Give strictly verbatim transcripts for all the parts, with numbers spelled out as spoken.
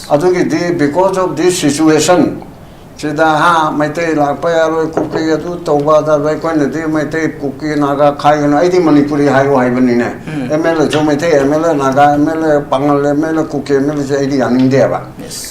ꯑꯗꯨꯒꯤꯗꯤ because of this situation ꯁꯤꯗ ꯍꯥ ꯃꯩꯇꯩ ꯂꯥꯛꯄ ꯌꯥꯔꯣꯏ, ꯀꯨꯀꯤ ꯑꯗꯨ ꯇꯧꯕ ꯑꯗ ꯑꯩꯈꯣꯏꯅꯗꯤ ꯃꯩꯇꯩ ꯀꯨꯀꯤ ꯅꯥꯒꯥ ꯈꯥꯏꯒꯅꯨ, ꯑꯩꯗꯤ ꯃꯅꯤꯄꯨꯔꯤ ꯍꯥꯏꯌꯨ ꯍꯥꯏꯕꯅꯤꯅꯦ꯫ ꯑꯦꯝ ꯑꯦꯜ ꯑꯦꯁꯨ Meitei M L A, Naga M L A, Pangal M L A, Kuki M L ꯑꯦꯁꯦ ꯑꯩꯗꯤ ꯌꯥꯅꯤꯡꯗꯦꯕ꯫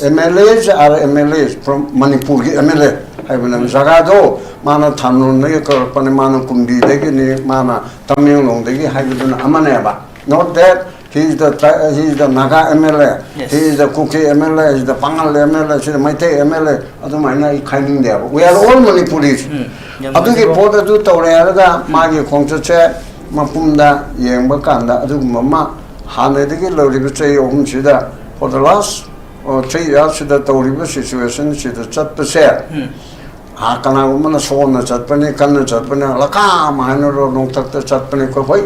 M L As are M L As from ꯃꯅꯤꯄꯨꯔꯒꯤ ꯑꯦꯝ ꯑꯦꯜ ꯑꯦ ꯍꯥꯏꯕꯅꯦꯕ꯫ ꯖꯒꯥꯗꯣ ꯃꯥꯅ ꯊꯥꯔꯅꯨꯟꯗꯒꯤ ꯀꯧꯔꯛꯄꯅꯦ, ꯃꯥꯅ ꯀꯨꯝꯕꯤꯗꯒꯤꯅꯤ, ꯃꯥꯅ ꯇꯃꯦꯡꯂꯣꯡꯗꯒꯤ ꯍꯥꯏꯕꯗꯨꯅ ꯑꯃꯅꯦꯕ꯫ Not that he is the tri- he is the Naga M L A, he is the Kuki M L A, he is the Pangal M L A, ꯁꯤꯗ Meitei M L ꯑꯦ, ꯑꯗꯨꯃꯥꯏꯅ ꯑꯩ ꯈꯥꯏꯅꯤꯡꯗꯦꯕ꯫ We are all Manipuris. ꯑꯗꯨꯒꯤ ꯄꯣꯠ ꯑꯗꯨ ꯇꯧꯔꯦ ꯍꯥꯏꯔꯒ ꯃꯥꯒꯤ ꯈꯣꯡꯆꯠꯁꯦ ꯃꯄꯨꯝꯗ ꯌꯦꯡꯕ ꯀꯥꯟꯗ ꯑꯗꯨꯒꯨꯝꯕ ꯑꯃ ꯍꯥꯟꯅꯗꯒꯤ ꯂꯩꯔꯤꯕ ꯆꯍꯤ ꯑꯍꯨꯝꯁꯤꯗ, for the last three yearsꯁꯤꯗ ꯇꯧꯔꯤꯕ situationꯁꯤꯗ ꯆꯠꯄꯁꯦ, ꯑꯥ, ꯀꯅꯥꯒꯨꯝꯕꯅ ꯁꯣꯟꯅ ꯆꯠꯄꯅꯤ, ꯀꯟꯅ ꯆꯠꯄꯅꯤ, ꯂꯀꯥꯝ ꯍꯥꯏꯅꯔꯣ, ꯅꯣꯡꯊꯛꯇ ꯆꯠꯄꯅꯤ꯫ ꯑꯩꯈꯣꯏ, ꯍꯣꯏ,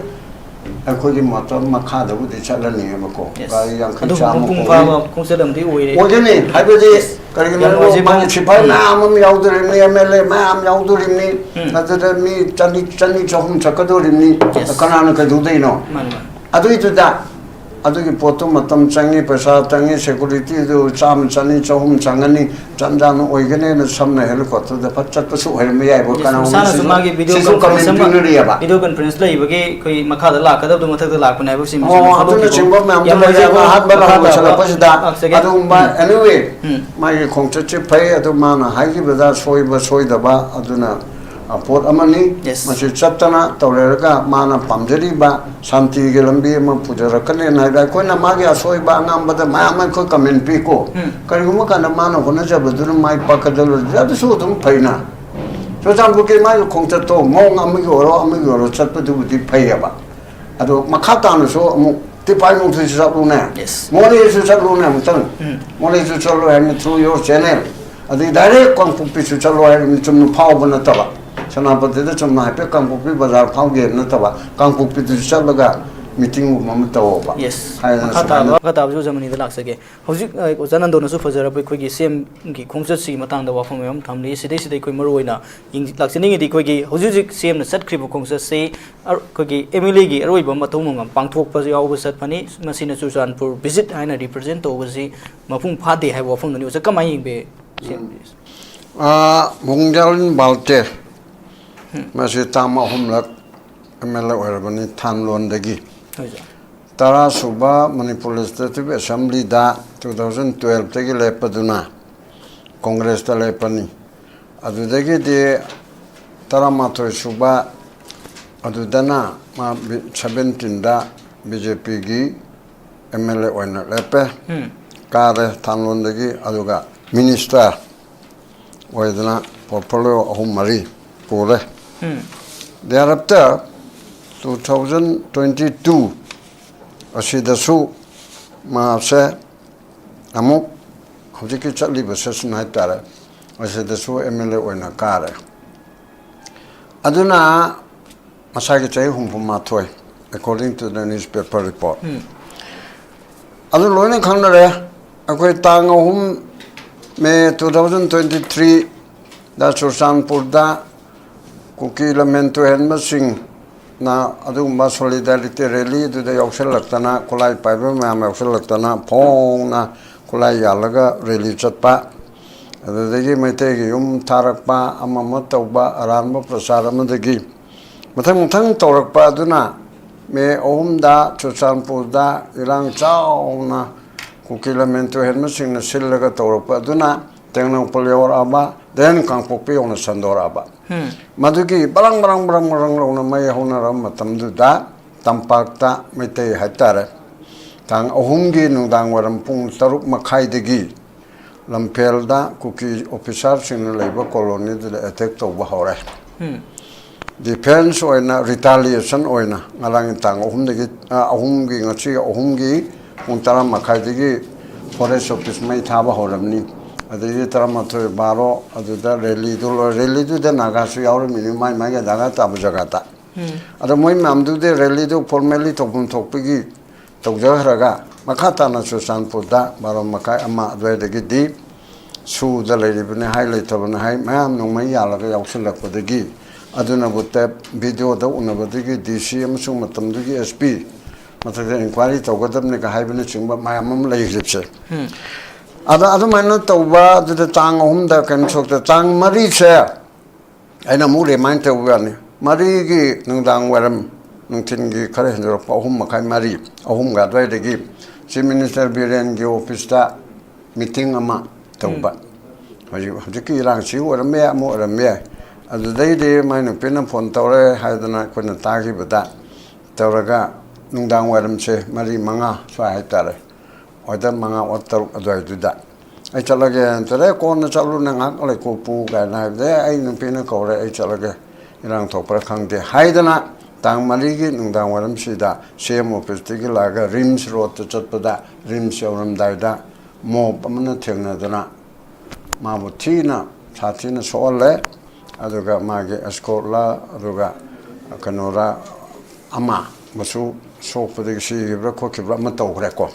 ꯑꯩꯈꯣꯏꯒꯤ ꯃꯇꯝ ꯃꯈꯥꯗꯕꯨꯗꯤ ꯆꯠꯂꯅꯤꯕꯀꯣ꯫ ꯒꯥꯔꯤ ꯌꯥꯡꯈꯩ ꯑꯗꯨꯒꯨꯝꯕ ꯆꯥꯝꯃ ꯃꯄꯨꯡ ꯀꯣꯡꯅꯤ꯫ ꯐꯥꯕ ꯈꯣꯡꯆꯠ ꯑꯃꯗꯤ ꯑꯣꯏꯔꯦ꯫ ꯑꯣꯏꯒꯅꯤ ꯍꯥꯏꯕꯗꯤ ꯀꯔꯤꯒꯤꯅꯣ ꯌꯥꯝ ꯍꯥꯏꯕꯗ ꯅꯨꯡꯉꯥꯏꯖꯩ, ꯃꯥꯒꯤ ꯄꯨꯡ ꯁꯤꯐꯥꯏ ꯎꯝ꯫ ꯃꯌꯥꯝ ꯑꯃ ꯌꯥꯎꯗꯣꯔꯤꯕꯅꯤ, ꯑꯦꯝ ꯑꯦꯜ ꯑꯦ ꯃꯌꯥꯝ ꯌꯥꯎꯗꯣꯔꯤꯕꯅꯤ꯫ ꯎꯝ꯫ ꯑꯗꯨꯗ ꯃꯤ ꯆꯅꯤ, ꯆꯅꯤ ꯆꯍꯨꯝ ꯆꯠꯀꯗꯣꯔꯤꯕꯅꯤ꯫ Yes. ꯀꯅꯥꯅ ꯀꯩꯗꯧꯗꯣꯏꯅꯣ? ꯃꯥꯅꯤ, ꯃꯥꯅꯤ꯫ ꯑꯗꯨꯏꯗꯨꯗ ꯑꯗꯨꯒꯤ ꯄꯣꯠꯇꯨ ꯃꯇꯝ ꯆꯪꯉꯤ, ꯄꯩꯁꯥ ꯆꯪꯉꯤ, securityꯗꯨ ꯆꯥꯝꯃ, ꯆꯅꯤ, ꯆꯍꯨꯝ ꯆꯪꯒꯅꯤ, ꯆꯟꯖꯥꯅ ꯑꯣꯏꯒꯅꯦꯅ ꯁꯝꯅ helicopterꯗ ꯐꯠ ꯆꯠꯄꯁꯨ ꯑꯣꯏꯔꯝꯕ ꯌꯥꯏꯕ꯫ Yes, ꯀꯅꯥꯒꯨꯝꯕ ꯃꯁꯥꯅꯁꯨ ꯁꯤꯁꯨ, ꯃꯥꯒꯤ video ꯁꯤꯁꯨ conference comment ꯑꯃ, ꯄꯤꯅꯔꯤꯑꯕ꯫ Video conference ꯂꯩꯕꯒꯤ ꯑꯩꯈꯣꯏ ꯃꯈꯥꯗ ꯂꯥꯛꯀꯗꯕꯗꯣ ꯃꯊꯛꯇ ꯂꯥꯛꯄꯅꯦ ꯍꯥꯏꯕꯁꯤ ꯑꯣ, ꯃꯁꯥꯅ ꯑꯗꯨꯅ ꯐꯣꯡꯗꯣꯛꯄꯤꯕ꯫ ꯆꯤꯡꯕ ꯃꯌꯥꯝꯗꯣ ꯌꯥꯝ ꯂꯩꯔꯦ꯫ ꯅꯨꯡꯉꯥꯏꯖꯩꯀꯣ꯫ ꯑꯍꯥꯟꯕ ꯃꯈꯥ ꯂꯥꯎꯕ ꯇꯥꯕ ꯆꯠꯂꯛꯄꯁꯤꯗ ꯂꯥꯛꯆꯒꯦ꯫ ꯑꯗꯨꯒꯨꯝꯕ, ꯎꯝ꯫ Anyway, ꯎꯝ꯫ ꯃꯥꯒꯤ ꯈꯣꯡꯆꯠꯁꯤ ꯐꯩ, ꯑꯗꯨ ꯃꯥꯅ ꯍꯥꯏꯈꯤꯕꯗ ꯁꯣꯏꯕ ꯁꯣꯏꯗꯕ ꯑꯗꯨꯅ, ꯑ, ꯄꯣꯠ ꯑꯃꯅꯤ꯫ Yes. ꯃꯁꯤ ꯆꯠꯇꯅ ꯇꯧꯔꯦꯔꯒ ꯃꯥꯅ ꯄꯥꯝꯖꯔꯤꯕ ꯁꯥꯟꯇꯤꯒꯤ ꯂꯝꯕꯤ ꯑꯃ ꯄꯨꯖꯔꯛꯀꯅꯦꯅ ꯍꯥꯏꯕ꯫ ꯑꯩꯈꯣꯏꯅ ꯃꯥꯒꯤ ꯑꯁꯣꯏꯕ ꯑꯉꯥꯝꯕꯗ ꯃꯌꯥꯝ ꯑꯩꯈꯣꯏ comment ꯄꯤꯀꯣ꯫ ꯎꯝ꯫ ꯀꯔꯤꯒꯨꯝꯕ ꯀꯥꯟꯗ ꯃꯥꯅ ꯍꯣꯠꯅꯖꯕꯗꯨꯅ ꯃꯥꯏ ꯄꯥꯛꯀꯗꯧꯔꯗꯤ ꯑꯗꯨꯁꯨ ꯑꯗꯨꯝ ꯐꯩꯅ꯫ ꯆꯨꯔꯆꯥꯟꯄꯨꯔꯒꯤ ꯃꯥꯒꯤ ꯈꯣꯡꯆꯠꯇꯣ ꯃꯑꯣꯡ ꯑꯃꯒꯤ ꯑꯣꯏꯔꯣ ꯑꯃꯒꯤ ꯑꯣꯏꯔꯣ ꯆꯠꯄꯗꯨꯕꯨꯗꯤ ꯐꯩꯌꯦꯕ꯫ ꯑꯗꯣ ꯃꯈꯥ ꯇꯥꯅꯁꯨ ꯑꯃꯨꯛ ꯇꯤꯄꯥꯏꯃꯨꯡꯁꯨ ꯆꯠꯂꯨꯅꯦ꯫ Yes. ꯃꯣꯔꯦꯁꯨ ꯆꯠꯂꯨꯅꯦ ꯑꯃꯨꯛꯇꯪ꯫ ꯎꯝ꯫ ꯃꯣꯔꯦꯁꯨ ꯆꯠꯂꯨ ꯍꯥꯏꯕꯅꯤ through your channel꯫ ꯑꯗꯩ direct ꯀꯥꯡꯄꯣꯛꯄꯤꯁꯨ ꯆꯠꯂꯨ ꯍꯥꯏꯕꯅꯤ, ꯆꯨꯝꯅ ꯐꯥꯎꯕ ꯅꯠꯇꯕ꯫ ꯁꯦꯅꯥꯄꯇꯤꯗ ꯆꯨꯝꯅ ꯍꯥꯏꯐꯦꯠ ꯀꯥꯡꯄꯣꯛꯄꯤ ꯕꯖꯥꯔ ꯐꯥꯎꯒꯦ ꯅꯠꯇꯕ, ꯀꯥꯡꯄꯣꯛꯄꯤꯗꯨꯁꯨ ꯆꯠꯂꯒ ꯃꯤꯇꯤꯡꯒꯨꯝꯕ ꯑꯃ ꯇꯧꯕ꯫ ꯌꯦꯁ꯫ ꯍꯥꯏꯗꯅ ꯃꯈꯥ ꯁꯨꯃꯥꯏꯅ ꯇꯥꯕ ꯃꯈꯥ ꯇꯥꯕꯁꯨ ꯑꯣꯖꯥ ꯃꯅꯤꯗ ꯂꯥꯛꯆꯒꯦ꯫ ꯍꯧꯖꯤꯛ ꯑ, ꯑꯣꯖꯥ ꯅꯟꯗꯣꯅꯁꯨ ꯐꯖꯔꯕ ꯑꯩꯈꯣꯏꯒꯤ ꯁꯤ ꯑꯦꯝꯒꯤ ꯈꯣꯡꯆꯠꯁꯤꯒꯤ ꯃꯇꯥꯡꯗ ꯋꯥꯐꯝ ꯃꯌꯥꯝ ꯊꯝꯂꯤ꯫ ꯁꯤꯗꯩꯁꯤꯗ ꯑꯩꯈꯣꯏ ꯃꯔꯨꯑꯣꯏꯅ ꯌꯦꯡ-, ꯂꯥꯛꯆꯅꯤꯡꯉꯤꯗꯤ ꯑꯩꯈꯣꯏꯒꯤ ꯍꯧꯖꯤꯛ ꯍꯧꯖꯤꯛ ꯁꯤ ꯑꯦꯝꯅ ꯆꯠꯈ꯭ꯔꯤꯕ ꯈꯣꯡꯆꯠꯁꯤ ꯑ-, ꯑꯩꯈꯣꯏꯒꯤ ꯑꯦꯝ ꯑꯦꯜ ꯑꯦꯒꯤ ꯑꯔꯣꯏꯕ ꯃꯊꯧ ꯃꯉꯝ ꯄꯥꯡꯊꯣꯛꯄꯁꯨ ꯌꯥꯎꯕ ꯆꯠꯄꯅꯤ꯫ ꯃꯁꯤꯅ ꯆꯨꯔꯆꯥꯟꯄꯨꯔ ꯚꯤꯖꯤꯠ ꯍꯥꯏꯅ ꯔꯤꯄ꯭ꯔꯖꯦꯟ ꯇꯧꯕꯁꯤ ꯃꯄꯨꯡ ꯐꯥꯗꯦ ꯍꯥꯏꯕ ꯋꯥꯐꯝꯗꯨꯅꯤ꯫ ꯑꯣꯖꯥ ꯀꯃꯥꯏꯅ ꯌꯦꯡꯕꯤ? ꯁꯤ ꯑꯦꯝ ꯕꯤ ꯑꯦꯁ꯫ ꯃꯨꯡꯖꯥꯂꯤꯟ ꯕꯥꯜꯇꯦ, ꯃꯁꯤ ꯇꯥꯝ ꯑꯍꯨꯝꯂꯛ ꯑꯦꯝ ꯑꯦꯜ ꯑꯦ ꯑꯣꯏꯔꯕꯅꯤ ꯊꯥꯟꯂꯣꯟꯗꯒꯤ꯫ ꯍꯣꯏ, ꯁꯥꯔ꯫ ꯇꯔꯥ ꯁꯨꯕ ꯃꯅꯤꯄꯨꯔ ꯂꯦꯖꯤꯁꯂꯦꯇꯤꯚ ꯑꯦꯁꯦꯝꯕ꯭ꯂꯤꯗ ꯇꯨ ꯊꯥꯎꯖꯟ ꯇꯨꯌꯦꯜꯐꯇꯒꯤ ꯂꯦꯞꯄꯗꯨꯅ ꯀꯣꯡꯒ꯭ꯔꯦꯁꯇ ꯂꯦꯞꯄꯅꯤ꯫ ꯑꯗꯨꯗꯒꯤꯗꯤ ꯇꯔꯥꯃꯥꯊꯣꯏ ꯁꯨꯕ ꯑꯗꯨꯗꯅ ꯃꯥ ꯕꯤ-, ꯁꯚꯦꯟꯇꯤꯟꯗ ꯕꯤ ꯖꯦ ꯄꯤꯒꯤ ꯑꯦꯝ ꯑꯦꯜ ꯑꯦ ꯑꯣꯏꯅ ꯂꯦꯞꯄꯦ꯫ ꯎꯝ꯫ ꯀꯥꯔꯦ ꯊꯥꯟꯂꯣꯟꯗꯒꯤ꯫ ꯑꯗꯨꯒ ꯃꯤꯅꯤꯁꯇꯔ ꯑꯣꯏꯗꯅ ꯄꯣꯔꯠꯐꯣꯂꯤꯑꯣ ꯑꯍꯨꯝ ꯃꯔꯤ ꯄꯨꯔꯦ꯫ ꯎꯝ꯫ Thereafter, two thousand twenty two ꯑꯁꯤꯗꯁꯨ ꯃꯥꯁꯦ ꯑꯃꯨꯛ ꯍꯧꯖꯤꯛꯀꯤ ꯆꯠꯂꯤꯕ ꯁꯦꯁꯟ ꯍꯥꯏꯇꯥꯔꯦ, ꯑꯁꯤꯗꯁꯨ ꯑꯦꯝ ꯑꯦꯜ ꯑꯦ ꯑꯣꯏꯅ ꯀꯥꯔꯦ꯫ ꯑꯗꯨꯅ ꯃꯁꯥꯒꯤ ꯆꯍꯤ ꯍꯨꯝꯐꯨ ꯃꯥꯊꯣꯏ, according to the newspaper report꯫ ꯎꯝ꯫ ꯑꯗꯨ ꯂꯣꯏꯅ ꯈꯪꯅꯔꯦ꯫ ꯑꯩꯈꯣꯏ ꯇꯥꯡ ꯑꯍꯨꯝ ꯃꯦ two thousand twenty three ꯗ ꯆꯨꯔꯆꯥꯟꯄꯨꯔꯗ ꯀꯨꯀꯤ ꯂꯝꯍꯦꯟ ꯇꯨꯍꯦꯟꯕꯁꯤꯡꯅ ꯑꯗꯨꯒꯨꯝꯕ solidarity rally ꯑꯗꯨꯗ ꯌꯥꯎꯁꯜꯂꯛꯇꯅ, ꯈꯨꯠꯂꯥꯏ ꯄꯥꯏꯕ ꯃꯌꯥꯝ ꯌꯥꯎꯁꯜꯂꯛꯇꯅ ꯐꯣꯡꯅ ꯈꯨꯠꯂꯥꯏ ꯌꯥꯜꯂꯒ rally ꯆꯠꯄ, ꯑꯗꯨꯗꯒꯤ ꯃꯩꯇꯩꯒꯤ ꯌꯨꯝ ꯊꯥꯔꯛꯄ, ꯑꯃ ꯑꯃ ꯇꯧꯕ, ꯑꯔꯥꯟꯕ ꯄ꯭ꯔꯆꯥꯔ ꯑꯃꯗꯒꯤ ꯃꯊꯪ ꯃꯊꯪ ꯇꯧꯔꯛꯄ ꯑꯗꯨꯅ ꯃꯦ ꯑꯍꯨꯝꯗ ꯆꯨꯔꯆꯥꯟꯄꯨꯔꯗ ꯏꯔꯥꯡ ꯆꯥꯎꯅ ꯀꯨꯀꯤ ꯂꯝꯍꯦꯟ ꯇꯨꯍꯦꯟꯕꯁꯤꯡꯅ ꯁꯤꯜꯂꯒ ꯇꯧꯔꯛꯄ ꯑꯗꯨꯅ ꯇꯦꯡꯅꯧꯄꯜ ꯌꯧꯔꯛꯑꯕ, then ꯀꯥꯡꯄꯣꯛꯄꯤ ꯌꯧꯅ ꯁꯟꯗꯣꯔꯛꯑꯕ꯫ ꯎꯝ꯫ ꯃꯗꯨꯒꯤ ꯕ꯭ꯔꯪ ꯕ꯭ꯔꯪ ꯕ꯭ꯔꯪ ꯕ꯭ꯔꯪ ꯂꯥꯎꯅ ꯃꯩ ꯍꯧꯅꯔꯕ ꯃꯇꯝꯗꯨꯗ ꯇꯝꯄꯥꯛꯇ ꯃꯩꯇꯩ ꯍꯥꯏꯇꯥꯔꯦ, ꯇꯥꯡ ꯑꯍꯨꯝꯒꯤ ꯅꯨꯡꯗꯥꯡ ꯋꯥꯏꯔꯝ ꯄꯨꯡ ꯇꯔꯨꯛ ꯃꯈꯥꯏꯗꯒꯤ ꯂꯝꯐꯦꯜꯗ ꯀꯨꯀꯤ ꯑꯣꯐꯤꯁꯥꯔꯁꯤꯡꯅ ꯂꯩꯕ ꯀꯣꯂꯣꯅꯤꯗꯨꯗ ꯑꯦꯇꯦꯛ ꯇꯧꯕ ꯍꯧꯔꯦ꯫ ꯎꯝ꯫ Defence ꯑꯣꯏꯅ, retaliation ꯑꯣꯏꯅ ꯉꯔꯥꯡꯒꯤ ꯇꯥꯡ ꯑꯍꯨꯝꯗꯒꯤ, ꯑ, ꯑꯍꯨꯝꯒꯤ, ꯉꯁꯤ ꯑꯍꯨꯝꯒꯤ ꯄꯨꯡ ꯇꯔꯥ ꯃꯈꯥꯏꯗꯒꯤ ꯐꯣꯔꯦꯁ ꯑꯣꯐꯤꯁ ꯃꯩ ꯊꯥꯕ ꯍꯧꯔꯝꯅꯤ꯫ ꯑꯗꯩꯗꯤ ꯇꯔꯥꯃꯥꯊꯣꯏ ꯕꯥꯔꯣ ꯑꯗꯨꯗ rally ꯗꯨ ꯂꯣꯏ-, rally ꯗꯨꯗ ꯅꯥꯒꯥꯁꯨ ꯌꯥꯎꯔꯝꯃꯤꯅꯤ, ꯃꯥꯏ ꯃꯥꯏꯒꯤ ꯗꯔꯀꯥꯔ ꯇꯥꯕ ꯖꯒꯥꯗ꯫ ꯑꯗꯣ ꯃꯣꯏ ꯃꯌꯥꯝꯗꯨꯗꯤ ꯔꯦꯂꯤꯗꯨ ꯐꯣꯔꯃꯦꯜꯂꯤ ꯇꯧꯐꯝ ꯊꯣꯛꯄꯒꯤ ꯇꯧꯖꯈ꯭ꯔꯒ, ꯃꯈꯥ ꯇꯥꯅ ꯆꯨꯔꯆꯥꯟꯄꯨꯔꯗ ꯕꯥꯔꯣ ꯃꯈꯥꯏ, ꯑꯃ ꯑꯗꯨꯋꯥꯏꯗꯒꯤꯗꯤ ꯁꯨꯗ ꯂꯩꯔꯤꯕꯅꯤ ꯍꯥꯏ, ꯂꯩꯇꯕꯅꯤ ꯍꯥꯏ, ꯃꯌꯥꯝ ꯅꯣꯡꯃꯩ ꯌꯥꯜꯂꯒ ꯌꯥꯎꯁꯤꯜꯂꯛꯄꯗꯒꯤ, ꯑꯗꯨꯅꯕꯨ ꯇꯦꯞ ꯚꯤꯗꯤꯑꯣꯗ ꯎꯅꯕꯗꯒꯤ ꯗꯤ ꯁꯤ ꯑꯃꯁꯨꯡ ꯃꯇꯝꯗꯨꯒꯤ ꯑꯦꯁ ꯄꯤ ꯃꯊꯛꯇ ꯏꯟꯀ꯭ꯋꯥꯏꯔꯤ ꯇꯧꯒꯗꯕꯅꯤꯒ ꯍꯥꯏꯕꯅꯆꯤꯡꯕ ꯃꯌꯥꯝ ꯑꯃ ꯂꯩꯈ꯭ꯔꯤꯕꯁꯦ꯫ ꯑꯗ ꯑꯗꯨꯃꯥꯏꯅ ꯇꯧꯕ, ꯑꯗꯨꯗ ꯇꯥꯡ ꯑꯍꯨꯝꯗ ꯀꯩꯅꯣ ꯁꯣꯛꯇ, ꯇꯥꯡ ꯃꯔꯤꯁꯦ ꯑꯩꯅ ꯑꯃꯨꯛ ꯔꯤꯃꯥꯏꯟ ꯇꯧꯕ ꯌꯥꯅꯤ꯫ ꯃꯔꯤꯒꯤ ꯅꯨꯡꯗꯥꯡ ꯋꯥꯏꯔꯝ, ꯅꯨꯡꯊꯤꯟꯒꯤ ꯈꯔ ꯍꯦꯟꯗꯣꯔꯛꯄ ꯑꯍꯨꯝ ꯃꯈꯥꯏ, ꯃꯔꯤ, ꯑꯍꯨꯝꯒ ꯑꯗꯨꯋꯥꯏꯗꯒꯤ ꯆꯤꯐ ꯃꯤꯅꯤꯁꯇꯔ ꯕꯤꯔꯦꯟꯒꯤ ꯑꯣꯐꯤꯁꯇ ꯃꯤꯇꯤꯡ ꯑꯃ ꯇꯧꯕ꯫ ꯍꯧꯖꯤꯛ, ꯍꯧꯖꯤꯛꯀꯤ ꯏꯔꯥꯡꯁꯤ ꯑꯣꯏꯔꯝꯕ ꯌꯥꯏ, ꯑꯃ ꯑꯣꯏꯔꯝꯕ ꯌꯥꯏ꯫ ꯑꯗꯨꯗꯩꯗꯤ ꯃꯥꯏ ꯅꯨꯄꯤꯅ ꯐꯣꯟ ꯇꯧꯔꯦ ꯍꯥꯏꯗꯅ ꯑꯩꯈꯣꯏꯅ ꯇꯥꯈꯤꯕꯗ, ꯇꯧꯔꯒ ꯅꯨꯡꯗꯥꯡ ꯋꯥꯏꯔꯝꯁꯦ ꯃꯔꯤ ꯃꯉꯥ ꯁ꯭ꯋꯥꯏ ꯍꯥꯏꯇꯥꯔꯦ, ꯑꯣꯏꯗ ꯃꯉꯥ ꯑꯣ ꯇꯔꯨꯛ ꯑꯗꯨꯋꯥꯏꯗꯨꯗ ꯑꯩ ꯆꯠꯂꯒꯦ ꯇꯧꯔꯦ꯫ "ꯀꯣꯟꯅ ꯆꯠꯂꯨ, ꯅꯪ ꯉꯥꯏꯍꯥꯛ ꯂꯩꯀꯣ ꯄꯨ" ꯀꯥꯏꯅ ꯍꯥꯏꯕꯗ, "ꯑꯩ ꯅꯨꯄꯤꯅ ꯀꯧꯔꯦ, ꯑꯩ ꯆꯠꯂꯒꯦ, ꯏꯔꯥꯡ ꯊꯣꯛꯄ꯭ꯔꯥ ꯈꯪꯗꯦ" ꯍꯥꯏꯗꯅ, ꯇꯥꯡ ꯃꯔꯤꯒꯤ ꯅꯨꯡꯗꯥꯡ ꯋꯥꯏꯔꯝꯁꯤꯗ ꯁꯤ ꯑꯦꯝ ꯑꯣꯐꯤꯁꯇꯒꯤ ꯂꯥꯛꯑꯒ ꯔꯤꯝꯁ ꯔꯣꯗꯇ ꯆꯠꯄꯗ, ꯔꯤꯝꯁ ꯌꯧꯔꯝꯗꯥꯏꯗ ꯃꯣꯞ ꯑꯃꯅ ꯊꯦꯡꯅꯗꯅ ꯃꯥꯕꯨ ꯊꯤꯅ, ꯁꯥꯊꯤꯅ ꯁꯣꯛꯍꯜꯂꯦ꯫ ꯑꯗꯨꯒ ꯃꯥꯒꯤ ꯑꯦꯁꯀꯣꯔꯠꯂ, ꯑꯗꯨꯒ ꯀꯩꯅꯣꯔ, ꯑꯃ ꯑꯃꯁꯨ ꯁꯣꯛꯄꯗꯒꯤ ꯁꯤꯈꯤꯕ꯭ꯔꯥ ꯈꯣꯠꯈꯤꯕ꯭ꯔꯥ ꯑꯃ ꯇꯧꯈ꯭ꯔꯦꯀꯣ꯫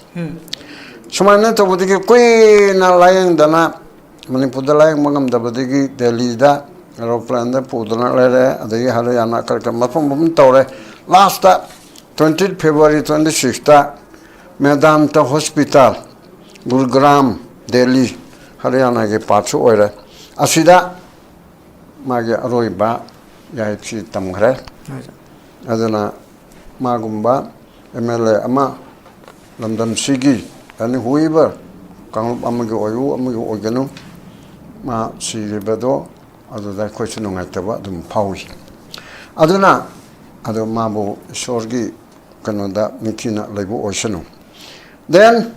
ꯁꯨꯃꯥꯏꯅ ꯇꯧꯕꯗꯒꯤ ꯀꯨꯏꯅ ꯂꯥꯌꯦꯡꯗꯅ, ꯃꯅꯤꯄꯨꯔꯗ ꯂꯥꯌꯦꯡꯕ ꯉꯝꯗꯕꯗꯒꯤ ꯗꯦꯜꯂꯤꯗ ꯑꯦꯔꯣꯄ꯭ꯂꯦꯟꯗ ꯄꯨꯗꯅ ꯂꯩꯔꯦ꯫ ꯑꯗꯒꯤ ꯍꯔꯤꯌꯥꯅꯥ ꯀꯔꯤ ꯀꯔꯤ ꯃꯐꯝ ꯑꯃ ꯇꯧꯔꯦ꯫ ꯂꯥꯁꯇ twenty February twenty sixꯇ ꯃꯦꯗꯥꯟꯇ ꯍꯣꯁꯄꯤꯇꯥꯜ, ꯒꯨꯔꯒ꯭ꯔꯥꯝ, ꯗꯦꯜꯂꯤ, ꯍꯔꯤꯌꯥꯅꯥꯒꯤ ꯄꯥꯔꯠꯁꯨ ꯑꯣꯏꯔꯦ, ꯑꯁꯤꯗ ꯃꯥꯒꯤ ꯑꯔꯣꯏꯕ ꯌꯥꯏꯐꯁꯤ ꯇꯝꯈ꯭ꯔꯦ꯫ ꯑꯗꯨꯅ ꯃꯥꯒꯨꯝꯕ ꯑꯦꯝ ꯑꯦꯜ ꯑꯦ ꯑꯃ ꯂꯝꯗꯝꯁꯤꯒꯤ, ꯑꯦꯅꯤ ꯍꯨꯏꯕꯔ, ꯀꯥꯡꯂꯨꯞ ꯑꯃꯒꯤ ꯑꯣꯏꯌꯨ, ꯑꯃꯒꯤ ꯑꯣꯏꯒꯅꯨ, ꯃꯥ ꯁꯤꯔꯤꯕꯗꯣ ꯑꯗꯨꯗ ꯑꯩꯈꯣꯏꯁꯨ ꯅꯨꯡꯉꯥꯏꯇꯕ ꯑꯗꯨꯝ ꯐꯥꯎꯏ꯫ ꯑꯗꯨꯅ ꯑꯗꯣ ꯃꯥꯕꯨ ꯏꯁꯣꯔꯒꯤ ꯀꯩꯅꯣꯗ ꯅꯤꯡꯊꯤꯅ ꯂꯩꯕ ꯑꯣꯏꯁꯅꯨ꯫ Then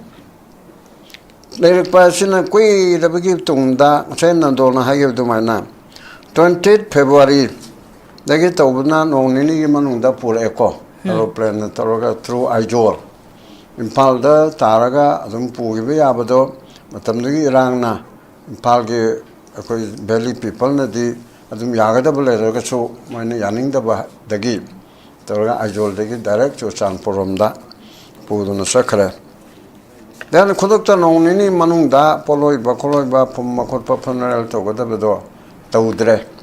ꯂꯩꯔꯛꯄ ꯑꯁꯤꯅ ꯀꯨꯏꯔꯕꯒꯤ ꯇꯨꯡꯗ, ꯉꯁꯥꯏ ꯅꯟꯗꯣꯅ ꯍꯥꯏꯈꯤꯕ ꯑꯗꯨꯃꯥꯏꯅ, twenty Februaryꯗꯒꯤ ꯇꯧꯕꯅ ꯅꯣꯡ ꯅꯤꯅꯤꯒꯤ ꯃꯅꯨꯡꯗ ꯄꯨꯔꯛꯑꯦꯀꯣ꯫ Aeroplanena ꯇꯧꯔꯒ through Aizawl, ꯏꯝꯐꯥꯜꯗ ꯇꯥꯔꯒ ꯑꯗꯨꯝ ꯄꯨꯈꯤꯕ ꯌꯥꯕꯗꯣ, ꯃꯇꯝꯗꯨꯒꯤ ꯏꯔꯥꯡꯅ, ꯏꯝꯐꯥꯜꯒꯤ ꯑꯩꯈꯣꯏ valley peopleꯅꯗꯤ ꯑꯗꯨꯝ ꯌꯥꯒꯗꯕ ꯂꯩꯔꯒꯁꯨ ꯃꯣꯏꯅ ꯌꯥꯅꯤꯡꯗꯕꯗꯒꯤ ꯇꯧꯔꯒ ꯑꯥꯏꯖꯣꯜꯗꯒꯤ ꯗꯥꯏꯔꯦꯛ ꯆꯨꯔꯆꯥꯟꯄꯨꯔ ꯔꯣꯝꯗ ꯄꯨꯗꯨꯅ ꯆꯠꯈ꯭ꯔꯦ꯫ ꯗꯦꯟ ꯈꯨꯗꯛꯇ ꯅꯣꯡ ꯅꯤꯅꯤ ꯃꯅꯨꯡꯗ ꯄꯣꯠꯂꯣꯏꯕ ꯈꯣꯠꯂꯣꯏꯕ ꯐꯨꯝꯕ ꯈꯣꯠꯄ ꯐꯨꯅꯔꯦꯜ ꯇꯧꯒꯗꯕꯗꯣ ꯇꯧꯗ꯭ꯔꯦ꯫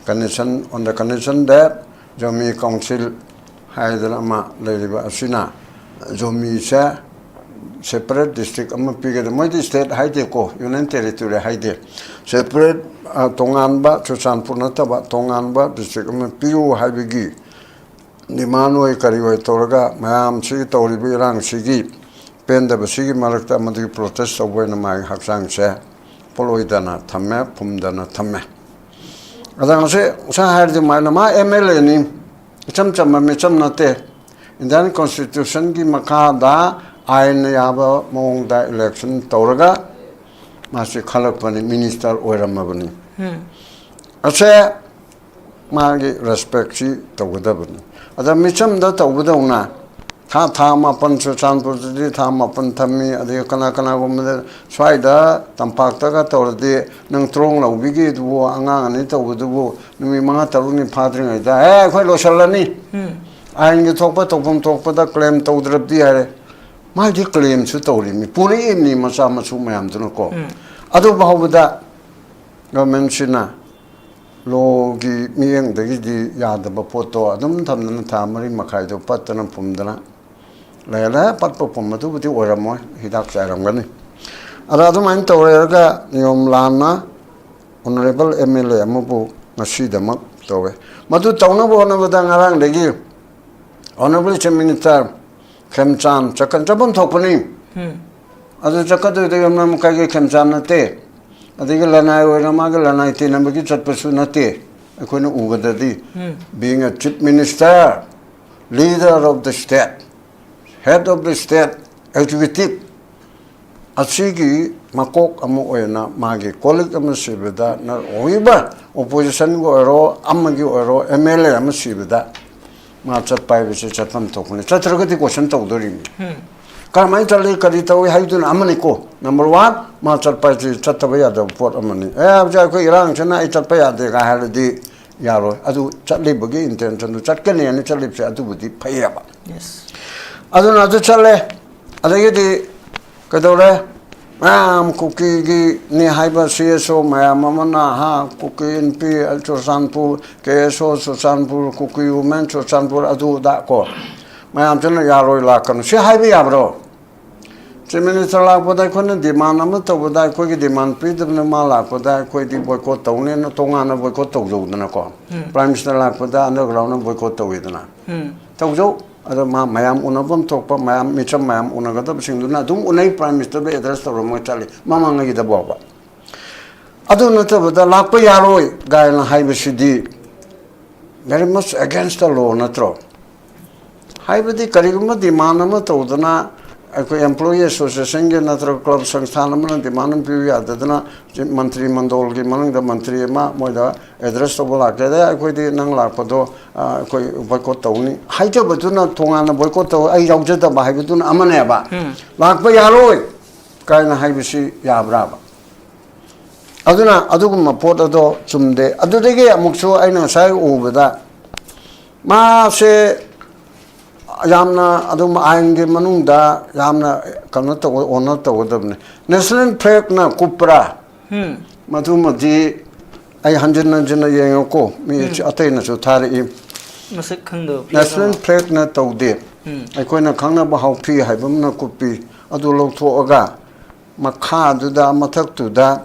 Condition, on the condition that Zomi council ꯍꯥꯏꯗꯅ ꯑꯃ ꯂꯩꯔꯤꯕ ꯑꯁꯤꯅ ꯖꯣꯃꯤꯁꯦ separate district ꯑꯃ ꯄꯤꯒꯗꯕ, ꯃꯣꯏꯗꯤ state ꯍꯥꯏꯗꯦꯀꯣ, union territory ꯍꯥꯏꯗꯦ, separate, ꯇꯣꯉꯥꯟꯕ, ꯆꯨꯔꯆꯥꯟꯄꯨꯔ ꯅꯠꯇꯕ ꯇꯣꯉꯥꯟꯕ district ꯑꯃ ꯄꯤꯌꯨ ꯍꯥꯏꯕꯒꯤ demand ꯑꯣꯏ ꯀꯔꯤ ꯑꯣꯏ ꯇꯧꯔꯒ ꯃꯌꯥꯝꯁꯤꯒꯤ ꯇꯧꯔꯤꯕ ꯏꯔꯥꯡꯁꯤꯒꯤ ꯄꯦꯟꯗꯕꯁꯤꯒꯤ ꯃꯔꯛꯇ ꯑꯃꯗꯤ protest ꯇꯧꯕ ꯑꯣꯏꯅ ꯃꯥꯒꯤ ꯍꯛꯆꯥꯡꯁꯦ ꯄꯣꯠꯂꯣꯏꯗꯅ ꯊꯝꯃꯦ, ꯐꯨꯝꯗꯅ ꯊꯝꯃꯦ꯫ ꯑꯗ ꯉꯁꯤ ꯉꯁꯥꯏ ꯍꯥꯏꯔꯗꯤ ꯃꯥꯅ ꯃꯥ MLAꯅꯤ, ꯏꯆꯝ ꯆꯝꯕ ꯃꯤꯆꯝ ꯅꯠꯇꯦ꯫ Indian Constitutionꯒꯤ ꯃꯈꯥꯗ ꯑꯥꯏꯟꯅ ꯌꯥꯕ ꯃꯑꯣꯡꯗ election ꯇꯧꯔꯒ ꯃꯥꯁꯤ ꯈꯜꯂꯛꯄꯅꯤ, minister ꯑꯣꯏꯔꯝꯃꯕꯅꯤ꯫ ꯑꯁꯦ ꯃꯥꯒꯤ respectꯁꯤ ꯇꯧꯒꯗꯕꯅꯤ꯫ ꯑꯗ ꯃꯤꯆꯝꯗ ꯇꯧꯕꯗꯧꯅ ꯊꯥ, ꯊꯥ ꯃꯥꯄꯟ, ꯆꯨꯔꯆꯥꯟꯄꯨꯔꯗꯗꯤ ꯊꯥ ꯃꯥꯄꯟ ꯊꯝꯃꯤ, ꯑꯗꯒꯤ ꯀꯅꯥ ꯀꯅꯥꯒꯨꯝꯕꯗ ꯁ꯭ꯋꯥꯏꯗ ꯇꯝꯄꯥꯛꯇꯒ ꯇꯧꯔꯗꯤ ꯅꯪ ꯇ꯭ꯔꯣꯡ ꯂꯧꯕꯤꯒꯤꯗꯨꯕꯨ, ꯑꯉꯥꯡ ꯑꯅꯤ ꯇꯧꯕꯗꯨꯕꯨ ꯅꯨꯃꯤꯠ ꯃꯉꯥ ꯇꯔꯨꯛꯅꯤ ꯐꯥꯗ꯭ꯔꯤꯉꯩꯗ "ꯑꯦ, ꯑꯩꯈꯣꯏ ꯂꯣꯏꯁꯤꯜꯂꯅꯤ, ꯑꯥꯏꯟꯒꯤ ꯊꯣꯛꯄ ꯇꯧꯐꯝ ꯊꯣꯛꯄꯗ claim ꯇꯧꯗ꯭ꯔꯕꯗꯤ" ꯍꯥꯏꯔꯦ꯫ ꯃꯥꯗꯤ claimꯁꯨ ꯇꯧꯔꯤꯅꯤ, ꯄꯨꯔꯛꯏꯅꯤ ꯃꯆꯥ ꯃꯁꯨ ꯃꯌꯥꯝꯗꯨꯅꯀꯣ꯫ ꯑꯗꯨ ꯐꯥꯎꯕꯗ governmentꯁꯤꯅ lawꯒꯤ ꯃꯤꯠꯌꯦꯡꯗꯒꯤꯗꯤ ꯌꯥꯗꯕ ꯄꯣꯠꯇꯣ ꯑꯗꯨꯝ ꯊꯝꯗꯅ ꯊꯥ ꯃꯔꯤ ꯃꯈꯥꯏꯗꯣ ꯄꯠꯇꯅ ꯄꯨꯝꯗꯅ ꯂꯩꯔꯦ꯫ ꯄꯠꯄ ꯄꯨꯝꯕꯗꯨꯕꯨꯗꯤ ꯑꯣꯏꯔꯝꯃꯣꯏ, ꯍꯤꯗꯥꯛ ꯆꯥꯏꯔꯝꯒꯅꯤ꯫ ꯑꯗ ꯑꯗꯨꯃꯥꯏꯅ ꯇꯧꯔꯦꯔꯒ ꯅꯤꯌꯣꯝ ꯂꯥꯟꯅ honourable MLA ꯑꯃꯕꯨ ꯉꯁꯤꯗꯃꯛ ꯇꯧꯋꯦ꯫ ꯃꯗꯨ ꯇꯧꯅꯕ ꯍꯣꯠꯅꯕꯗ ꯉꯔꯥꯡꯗꯒꯤ honourable Chief Minister ꯈꯦꯝꯆꯥꯟ ꯆꯠꯀ-, ꯆꯠꯐꯝ ꯊꯣꯛꯄꯅꯤ꯫ ꯑꯗꯨ ꯆꯠꯀꯗꯣꯏꯗꯣ ꯌꯥꯝꯅ ꯀꯩꯒꯤ ꯈꯦꯝꯆꯥꯟ ꯅꯠꯇꯦ, ꯑꯗꯒꯤ ꯂꯅꯥꯏ ꯑꯣꯏꯅ ꯃꯥꯒꯤ ꯂꯅꯥꯏ ꯇꯤꯟꯅꯕꯒꯤ ꯆꯠꯄꯁꯨ ꯅꯠꯇꯦ꯫ ꯑꯩꯈꯣꯏꯅ ꯎꯕꯗꯗꯤ, being a Chief Minister, leader of the state, head of the state executive, ꯑꯁꯤꯒꯤ ꯃꯀꯣꯛ ꯑꯃ ꯑꯣꯏꯅ ꯃꯥꯒꯤ colleague ꯑꯃ ꯁꯤꯕꯗ ꯅꯠꯇ꯭ꯔꯒ oppositionꯒꯤ ꯑꯣꯏꯔꯣ ꯑꯃꯒꯤ ꯑꯣꯏꯔꯣ MLA ꯑꯃ ꯁꯤꯕꯗ ꯃꯥ ꯆꯠꯄ ꯍꯥꯏꯕꯁꯦ ꯆꯠꯐꯝ ꯊꯣꯛꯄꯅꯤ꯫ ꯆꯠꯇ꯭ꯔꯒꯗꯤ question ꯇꯧꯗꯣꯔꯤꯕꯅꯤ꯫ ꯀꯔꯝꯍꯥꯏꯅ ꯆꯠꯂꯤ, ꯀꯔꯤ ꯇꯧꯏ ꯍꯥꯏꯗꯨꯅ ꯑꯃꯅꯤꯀꯣ, number one꯫ ꯃꯥ ꯆꯠꯄ ꯍꯥꯏꯁꯤ ꯆꯠꯇꯕ ꯌꯥꯗꯕ ꯄꯣꯠ ꯑꯃꯅꯤ꯫ ꯑꯦ, ꯍꯧꯖꯤꯛ ꯑꯩꯈꯣꯏ ꯏꯔꯥꯡꯁꯤꯅ ꯑꯩ ꯆꯠꯄ ꯌꯥꯗꯦ ꯀꯥꯏ ꯍꯥꯏꯔꯗꯤ ꯌꯥꯔꯣꯏ꯫ ꯑꯗꯨ ꯆꯠꯂꯤꯕꯒꯤ intentionꯗꯨ, ꯆꯠꯀꯅꯦꯅ ꯆꯠꯂꯤꯕꯁꯦ, ꯑꯗꯨꯕꯨꯗꯤ ꯐꯩꯌꯦꯕ꯫ Yes. ꯑꯗꯨꯅ ꯑꯗꯨ ꯆꯠꯂꯦ꯫ ꯑꯗꯒꯤꯗꯤ ꯀꯩꯗꯧꯔꯦ? ꯃꯌꯥꯝ ꯀꯨꯀꯤꯒꯤꯅꯤ ꯍꯥꯏꯕ CSO ꯃꯌꯥꯝ ꯑꯃꯅ, ꯍꯥ, ꯀꯨꯀꯤ ꯏꯟꯄꯤ ꯆꯨꯔꯆꯥꯟꯄꯨꯔ, KSO ꯆꯨꯔꯆꯥꯟꯄꯨꯔ, ꯀꯨꯀꯤ women ꯆꯨꯔꯆꯥꯟꯄꯨꯔ, ꯑꯗꯨ ꯑꯗꯥ ꯀꯣ, ꯃꯌꯥꯝꯁꯤꯅ ꯌꯥꯔꯣꯏ, ꯂꯥꯛꯀꯅꯨ꯫ ꯁꯤ ꯍꯥꯏꯕ ꯌꯥꯕ꯭ꯔꯣ? Chief Minister ꯂꯥꯛꯄꯗ ꯑꯩꯈꯣꯏꯅ demand ꯑꯃ ꯇꯧꯕꯗ, ꯑꯩꯈꯣꯏꯒꯤ demand ꯄꯤꯗꯕꯅ ꯃꯥ ꯂꯥꯛꯄꯗ ꯑꯩꯈꯣꯏꯗꯤ boycott ꯇꯧꯅꯦꯅ ꯇꯣꯉꯥꯟꯅ boycott ꯇꯧꯖꯧꯗꯅꯀꯣ꯫ Prime Minister ꯂꯥꯛꯄꯗ undergroundꯅ boycott ꯇꯧꯋꯤꯗꯅ꯫ ꯇꯧꯖꯧ꯫ ꯑꯗꯣ ꯃꯥ ꯃꯌꯥꯝ ꯎꯅꯐꯝ ꯊꯣꯛꯄ, ꯃꯌꯥꯝ, ꯃꯤꯆꯝ ꯃꯌꯥꯝ ꯎꯅꯒꯗꯕꯁꯤꯡꯗꯨꯅ ꯑꯗꯨꯝ ꯎꯅꯩ, Prime Ministerꯗ address ꯇꯧꯔꯝꯃꯒ ꯆꯠꯂꯤ, ꯃꯃꯥꯡꯉꯩꯒꯤꯗ ꯐꯥꯎꯕ꯫ ꯑꯗꯨ ꯅꯠꯇꯕꯗ ꯂꯥꯛꯄ ꯌꯥꯔꯣꯏ ꯀꯥꯏꯅ ꯍꯥꯏꯕꯁꯤꯗꯤ very much against the law ꯅꯠꯇ꯭ꯔꯣ? ꯍꯥꯏꯕꯗꯤ ꯀꯔꯤꯒꯨꯝꯕ demand ꯑꯃ ꯇꯧꯗꯅ, ꯑꯩꯈꯣꯏ employee associationꯒꯤ ꯅꯠꯇ꯭ꯔꯒ club ꯁꯪꯁꯊꯥꯟ ꯑꯃꯅ demand ꯑꯃ ꯄꯤꯕ ꯌꯥꯗꯗꯅ, ꯃꯟꯇ꯭ꯔꯤ ꯃꯟꯗꯣꯜꯒꯤ ꯃꯅꯨꯡꯗ ꯃꯟꯇ꯭ꯔꯤ ꯑꯃ ꯃꯣꯏꯗ address ꯇꯧꯕ ꯂꯥꯛꯀꯦꯗ, ꯑꯩꯈꯣꯏꯗꯤ ꯅꯪ ꯂꯥꯛꯄꯗꯣ, ꯑ, ꯑꯩꯈꯣꯏ boycott ꯇꯧꯅꯤ ꯍꯥꯏꯖꯕꯗꯨꯅ ꯇꯣꯉꯥꯟꯅ boycott ꯇꯧ, ꯑꯩ ꯌꯥꯎꯖꯗꯕ ꯍꯥꯏꯕꯗꯨꯅ ꯑꯃꯅꯦꯕ꯫ ꯂꯥꯛꯄ ꯌꯥꯔꯣꯏ ꯀꯥꯏꯅ ꯍꯥꯏꯕꯁꯤ ꯌꯥꯕ꯭ꯔꯥꯕ? ꯑꯗꯨꯅ ꯑꯗꯨꯒꯨꯝꯕ ꯄꯣꯠ ꯑꯗꯣ ꯆꯨꯝꯗꯦ꯫ ꯑꯗꯨꯗꯒꯤ ꯑꯃꯨꯛꯁꯨ ꯑꯩꯅ ꯉꯁꯥꯏ ꯎꯕꯗ, ꯃꯥꯁꯦ ꯌꯥꯝꯅ ꯑꯗꯨꯝ ꯑꯥꯏꯟꯒꯤ ꯃꯅꯨꯡꯗ ꯌꯥꯝꯅ ꯀꯩꯅꯣ ꯇꯧꯕ, honour ꯇꯧꯒꯗꯕꯅꯤ꯫ National flagꯅ ꯀꯨꯞꯄ꯭ꯔꯥ? ꯃꯗꯨꯃꯗꯤ ꯑꯩ ꯍꯟꯖꯤꯟ ꯍꯟꯖꯤꯟꯅ ꯌꯦꯡꯉꯨꯀꯣ, ꯃꯤ ꯑꯇꯩꯅꯁꯨ ꯊꯥꯔꯛꯏ꯫ ꯃꯁꯛ ꯈꯪꯗꯕ flag National ꯑꯃ꯫ Flagꯅ ꯇꯧꯗꯦ꯫ ꯑꯩꯈꯣꯏꯅ ꯈꯪꯅꯕ ꯍꯥꯎꯐꯤ ꯍꯥꯏꯕ ꯑꯃꯅ ꯀꯨꯞꯄꯤ꯫ ꯑꯗꯨ ꯂꯧꯊꯣꯛꯑꯒ ꯃꯈꯥꯗꯨꯗ, ꯃꯊꯛꯇꯨꯗ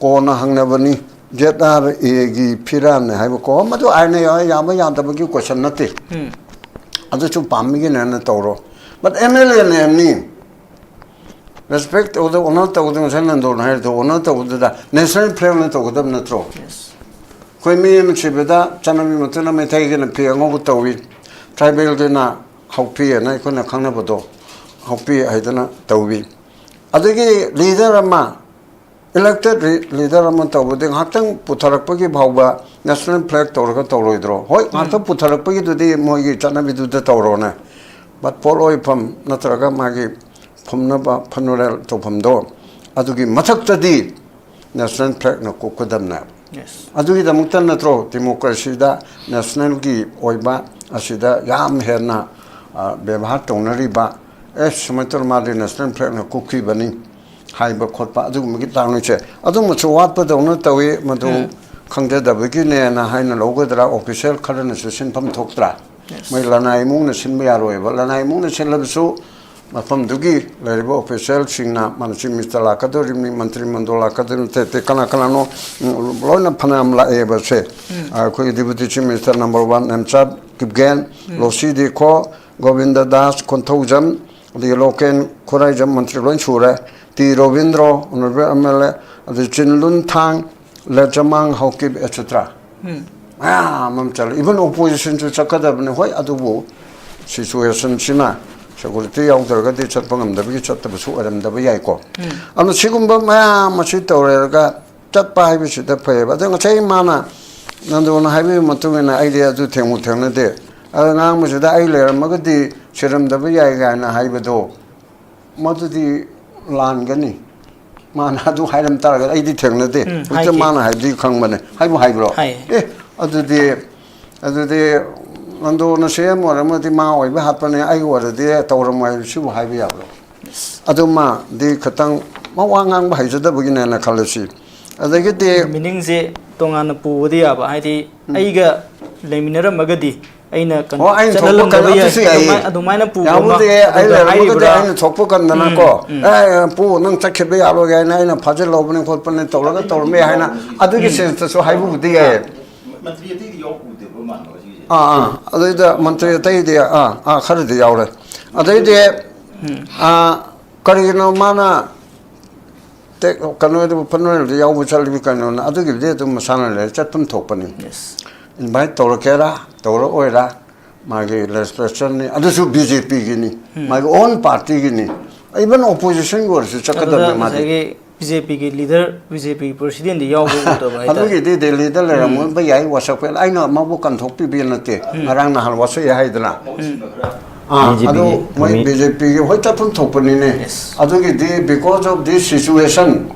ꯀꯣꯟꯅ ꯍꯪꯅꯕꯅꯤ, ZRAꯒꯤ ꯐꯤꯔꯥꯟꯅꯦ ꯍꯥꯏꯕꯀꯣ꯫ ꯃꯗꯨ ꯑꯥꯏꯟꯅ ꯌꯥ-, ꯌꯥꯕ ꯌꯥꯗꯕꯒꯤ question ꯅꯠꯇꯦ꯫ ꯑꯗꯨꯁꯨ ꯄꯥꯝꯃꯤꯒꯤꯅꯦꯅ ꯇꯧꯔꯣ꯫ But MLAꯅ ꯑꯦꯝꯅꯤ꯫ Respect ꯇꯧꯗ, honour ꯇꯧꯗ, ꯉꯁꯥꯏ ꯅꯟꯗꯣꯅ ꯍꯥꯏꯔꯤꯗꯣ honour ꯇꯧꯕꯗꯨꯗ national flagꯅ ꯇꯧꯒꯗꯕ ꯅꯠꯇ꯭ꯔꯣ? ꯑꯩꯈꯣꯏ ꯃꯤ ꯑꯃ ꯁꯤꯕꯗ ꯆꯠꯅꯕꯤ ꯃꯇꯨꯡ ꯏꯟꯅ ꯃꯩꯇꯩꯒꯤꯅ ꯐꯤ ꯑꯉꯧꯕ ꯇꯧꯏ, tribalꯒꯤꯅ ꯍꯥꯎꯄꯤ ꯍꯥꯏꯅ ꯑꯩꯈꯣꯏꯅ ꯈꯪꯅꯕꯗꯣ, ꯍꯥꯎꯄꯤ ꯍꯥꯏꯗꯅ ꯇꯧꯏ꯫ ꯑꯗꯒꯤ leader ꯑꯃ, elected leader ꯑꯃ ꯇꯧꯕꯗꯤ ꯉꯥꯏꯍꯥꯛꯇꯪ ꯄꯨꯊꯔꯛꯄꯒꯤ ꯐꯥꯎꯕ national flag ꯇꯧꯔꯒ ꯇꯧꯔꯣꯏꯗ꯭ꯔꯣ? ꯍꯣꯏ, ꯉꯥꯏꯍꯥꯛꯇꯪ ꯄꯨꯊꯔꯛꯄꯒꯤꯗꯨꯗꯤ ꯃꯣꯏꯒꯤ ꯆꯠꯅꯕꯤꯗꯨꯗ ꯇꯧꯔꯣꯅꯦ, but ꯄꯣꯠꯂꯣꯏꯐꯝ ꯅꯠꯇ꯭ꯔꯒ ꯃꯥꯒꯤ ꯐꯨꯝꯅꯕ funeral ꯇꯧꯐꯝꯗꯣ, ꯑꯗꯨꯒꯤ ꯃꯊꯛꯇꯗꯤ ꯅꯦꯁꯅꯦꯜ ꯐ꯭ꯂꯦꯛꯅ ꯀꯨꯞꯀꯗꯕꯅꯦꯕ꯫ ꯌꯦꯁ꯫ ꯑꯗꯨꯒꯤꯗꯃꯛꯇ ꯅꯠꯇ꯭ꯔꯣ ꯗꯦꯃꯣꯀ꯭ꯔꯦꯁꯤꯗ ꯅꯦꯁꯅꯦꯜꯒꯤ ꯑꯣꯏꯕ ꯑꯁꯤꯗ ꯌꯥꯝ ꯍꯦꯟꯅ, ꯑ, ꯕꯦꯕꯥꯔ ꯇꯧꯅꯔꯤꯕ? ꯑꯦ, ꯁꯨꯃꯥꯏꯅ ꯇꯧꯅ ꯃꯥꯗꯤ ꯅꯦꯁꯅꯦꯜ ꯐ꯭ꯂꯦꯛꯅ ꯀꯨꯞꯈꯤꯕꯅꯤ ꯍꯥꯏꯕ ꯈꯣꯠꯄ ꯑꯗꯨꯒꯨꯝꯕꯒꯤ ꯇꯥꯡꯅꯁꯦ ꯑꯗꯨꯃꯁꯨ ꯋꯥꯠꯄꯗꯧꯅ ꯇꯧꯏ꯫ ꯃꯗꯨ ꯈꯪꯖꯗꯕꯒꯤꯅꯦꯅ ꯍꯥꯏꯅ ꯂꯧꯒꯗ꯭ꯔꯥ? ꯑꯣꯐꯤꯁꯤꯌꯦꯜ ꯈꯔꯅꯁꯨ ꯁꯤꯟꯐꯝ ꯊꯣꯛꯇ꯭ꯔꯥ? ꯃꯣꯏ ꯂꯅꯥꯏ ꯏꯃꯨꯡꯅ ꯁꯤꯟꯕ ꯌꯥꯔꯣꯏꯕ꯫ ꯂꯅꯥꯏ ꯏꯃꯨꯡꯅ ꯁꯤꯜꯂꯕꯁꯨ ꯃꯐꯝꯗꯨꯒꯤ ꯂꯩꯔꯤꯕ ꯑꯣꯐꯤꯁꯤꯌꯦꯜꯁꯤꯡꯅ, ꯃꯥꯅ ꯆꯤꯐ ꯃꯤꯅꯤꯁꯇꯔ ꯂꯥꯛꯀꯗꯧꯔꯤꯕꯅꯤ, ꯃꯟꯇ꯭ꯔꯤ ꯃꯟꯗꯣꯜ ꯂꯥꯛꯀꯗꯧꯔꯤꯕꯅꯤ, ꯑꯇꯩ ꯑꯇꯩ ꯀꯅꯥ ꯀꯅꯥꯅꯣ, ꯎꯝ, ꯂꯣꯏꯅ ꯐꯅꯌꯥꯝ ꯂꯥꯛꯑꯦꯕꯁꯦ꯫ ꯑꯩꯈꯣꯏꯒꯤ deputy chief minister number one Nemcha Kipgen, Losii Dikho, Gobind Das Konthoujam, ꯑꯗꯒꯤ ꯂꯣꯀꯦꯟ ꯈꯨꯔꯥꯏꯖꯝ, ꯃꯟꯇ꯭ꯔꯤ ꯂꯣꯏ ꯁꯨꯔꯦ, T Robindro, honourable M L A, ꯑꯗꯩ ꯆꯤꯟꯂꯨꯟ ꯊꯥꯡ, ꯂꯦꯆꯃꯥꯡ ꯍꯥꯎꯀꯤꯞ, ꯑꯦꯠꯁꯦꯇ꯭ꯔꯥ꯫ ꯃꯌꯥꯝ ꯑꯃ ꯆꯠꯂꯦ꯫ ꯏꯚꯟ ꯑꯣꯄꯣꯖꯤꯁꯟꯁꯨ ꯆꯠꯀꯗꯕꯅꯤ꯫ ꯍꯣꯏ, ꯑꯗꯨꯕꯨ ꯁꯤꯆꯨꯋꯦꯁꯟꯁꯤꯅ ꯁꯦꯀꯨꯔꯤꯇꯤ ꯌꯥꯎꯗ꯭ꯔꯒꯗꯤ ꯆꯠꯄ ꯉꯝꯗꯕꯒꯤ ꯆꯠꯇꯕꯁꯨ ꯑꯣꯏꯔꯝꯗꯕ ꯌꯥꯏꯀꯣ꯫ ꯑꯗꯨꯅ ꯁꯤꯒꯨꯝꯕ ꯃꯌꯥꯝ ꯑꯁꯤ ꯇꯧꯔꯦꯔꯒ ꯆꯠꯄ ꯍꯥꯏꯕꯁꯤꯗ ꯐꯩꯌꯦꯕ꯫ ꯑꯗꯣ ꯉꯁꯥꯏ ꯃꯥꯅ, ꯅꯟꯗꯨꯅ ꯍꯥꯏꯕꯒꯤ ꯃꯇꯨꯡ ꯏꯟꯅ, ꯑꯩꯗꯤ ꯑꯗꯨ ꯊꯦꯡꯉꯨ ꯊꯦꯡꯅꯗꯦ꯫ ꯑꯗ ꯉꯥꯡꯕꯁꯤꯗ ꯑꯩ ꯂꯩꯔꯝꯃꯒꯗꯤ ꯁꯤꯔꯝꯗꯕ ꯌꯥꯏ ꯀꯥꯏꯅ ꯍꯥꯏꯕꯗꯣ, ꯃꯗꯨꯗꯤ ꯂꯥꯟꯒꯅꯤ꯫ ꯃꯥꯅ ꯑꯗꯨ ꯍꯥꯏꯔꯝ ꯇꯥꯔꯒꯗꯤ ꯑꯩꯗꯤ ꯊꯦꯡꯅꯗꯦ꯫ ꯎꯝ, ꯍꯧꯖꯤꯛꯇ ꯍꯥꯏꯗꯦ꯫ ꯃꯥꯅ ꯍꯥꯏꯕꯗꯤ ꯈꯪꯕꯅꯦ꯫ ꯍꯥꯏꯕꯨ ꯍꯥꯏꯕ꯭ꯔꯣ? ꯍꯥꯏꯌꯦ꯫ ꯑꯦ, ꯑꯗꯨꯗꯤ, ꯑꯗꯨꯗꯤ ꯅꯟꯗꯣꯅ ꯁꯤ ꯑꯦꯝ ꯑꯣꯏꯔꯝꯃꯗꯤ ꯃꯥ ꯑꯣꯏꯕ ꯍꯥꯠꯄꯅꯦ, ꯑꯩ ꯑꯣꯏꯔꯗꯤ ꯇꯧꯔꯝꯃꯣꯏ ꯍꯥꯏꯕ, ꯁꯤꯕꯨ ꯍꯥꯏꯕ ꯌꯥꯕ꯭ꯔꯣ? ꯑꯗꯨꯃꯗꯤ ꯈꯤꯇꯪ ꯃꯋꯥ ꯉꯥꯡꯕ ꯍꯩꯖꯗꯕꯒꯤꯅꯦꯅ ꯈꯜꯂꯁꯤ꯫ ꯑꯗꯒꯤꯗꯤ ꯃꯤꯅꯤꯡꯁꯦ ꯇꯣꯉꯥꯟꯅ ꯄꯨꯕꯗꯤ ꯌꯥꯕ, ꯍꯥꯏꯗꯤ ꯑꯩꯒ ꯂꯩꯃꯤꯟꯅꯔꯝꯃꯒꯗꯤ ꯑꯩꯅ ꯀꯩꯅꯣ ꯑꯣ, ꯑꯩꯅ ꯊꯣꯛꯄ ꯀꯩꯅꯣ ꯆꯠꯍꯜꯂꯝꯗꯕ ꯌꯥꯏ, ꯑꯗꯨꯁꯨ ꯌꯥꯏꯌꯦ꯫ ꯑꯗꯨꯃꯥꯏ-, ꯑꯗꯨꯃꯥꯏꯅ ꯄꯨꯕ ꯑꯃ ꯌꯥꯕꯨꯗꯤ ꯑꯩ ꯑꯗꯨꯗ ꯂꯩꯔꯝꯃꯒꯗꯤ ꯍꯥꯏꯔꯤꯕ꯭ꯔꯥ? ꯑꯩꯅ ꯊꯣꯛꯄ ꯀꯟꯗꯅꯀꯣ, ꯎꯝ, ꯎꯝ꯫ "ꯑꯦ, ꯄꯨ, ꯅꯪ ꯆꯠꯈꯤꯕ ꯌꯥꯔꯣꯏ" ꯍꯥꯏꯅ, "ꯑꯩꯅ ꯐꯥꯖꯤꯜꯍꯧꯕꯅꯤ ꯈꯣꯠꯄꯅꯤ ꯇꯧꯔꯒ ꯇꯧꯔꯝꯃꯦ" ꯍꯥꯏꯅ ꯑꯗꯨꯒꯤ ꯁꯦꯟꯁꯇꯁꯨ ꯍꯥꯏꯕꯕꯨꯗꯤ ꯌꯥꯏꯌꯦ꯫ ꯃꯟꯇ꯭ꯔꯤ ꯑꯇꯩꯗꯤ ꯌꯥꯎ ꯎꯗꯦꯕ ꯃꯥꯟꯕ ꯁꯤꯒꯤꯁꯦ꯫ ꯑꯥ, ꯑꯥ꯫ ꯑꯗꯩꯗ ꯃꯟꯇ꯭ꯔꯤ ꯑꯇꯩꯗꯤ, ꯑꯥ, ꯑꯥ, ꯈꯔꯗꯤ ꯌꯥꯎꯔꯦ꯫ ꯑꯗꯩꯗꯤ, ꯑꯥ, ꯀꯔꯤꯒꯤꯅꯣ ꯃꯥꯅ ꯇꯦꯛ-, ꯀꯩꯅꯣꯗꯨ ꯐꯨꯅꯔꯦꯜꯗ ꯌꯥꯎꯕ ꯆꯠꯂꯤꯕ ꯀꯩꯅꯣꯅ, ꯑꯗꯨꯒꯤꯕꯨꯗꯤ ꯑꯗꯨꯝ ꯃꯁꯥꯅ ꯂꯩꯔꯦ, ꯆꯠꯐꯝ ꯊꯣꯛꯄꯅꯤ꯫ ꯌꯦꯁ꯫ ꯏꯟꯚꯥꯏꯠ ꯇꯧꯔꯛꯀꯦꯔꯥ ꯇꯧꯔꯛꯑꯣꯏꯔꯥ, ꯃꯥꯒꯤ ꯂꯦꯖꯤꯁꯂꯦꯆꯔꯅꯤ, ꯑꯗꯨꯁꯨ ꯕꯤ ꯖꯦ ꯄꯤꯒꯤꯅꯤ, ꯃꯥꯒꯤ ꯑꯣꯟ ꯄꯥꯔꯇꯤꯒꯤꯅꯤ꯫ ꯏꯚꯟ ꯑꯣꯄꯣꯖꯤꯁꯟꯒꯤ ꯑꯣꯏꯔꯁꯨ ꯑꯗꯨꯗ ꯆꯠꯀꯗꯕꯅꯤ ꯃꯥꯗꯤ꯫ ꯉꯁꯥꯏꯒꯤ ꯕꯤ ꯖꯦ ꯄꯤꯒꯤ ꯂꯤꯗꯔ, ꯕꯤ ꯖꯦ ꯄꯤꯒꯤ ꯄ꯭ꯔꯁꯤꯗꯦꯟꯗꯤ ꯌꯥꯎꯕ ꯎꯗꯕ ꯍꯥꯏꯇꯥꯔꯦ꯫ ꯑꯗꯨꯒꯤꯗꯤ ꯗꯦꯜꯂꯤꯗ ꯂꯩꯔꯝꯕ ꯌꯥꯏ, ꯋꯥꯁꯛꯄ ꯌꯥꯏ꯫ ꯑꯩꯅ ꯃꯥꯕꯨ ꯀꯟꯊꯣꯛꯄꯤꯕ ꯅꯠꯇꯦ꯫ ꯉꯔꯥꯡ ꯅꯍꯥꯟ ꯋꯥꯁꯛꯑꯦ ꯍꯥꯏꯗꯅ꯫ ꯃꯍꯨꯠ ꯁꯤꯟꯕ ꯈꯔ ꯑꯥ, ꯑꯗꯨ ꯃꯣꯏ ꯕꯤ ꯖꯦ ꯄꯤꯒꯤ ꯍꯣꯏ ꯆꯠꯐꯝ ꯊꯣꯛꯄꯅꯤꯅꯦ꯫ Yes. ꯑꯗꯨꯒꯤꯗꯤ because of this situation,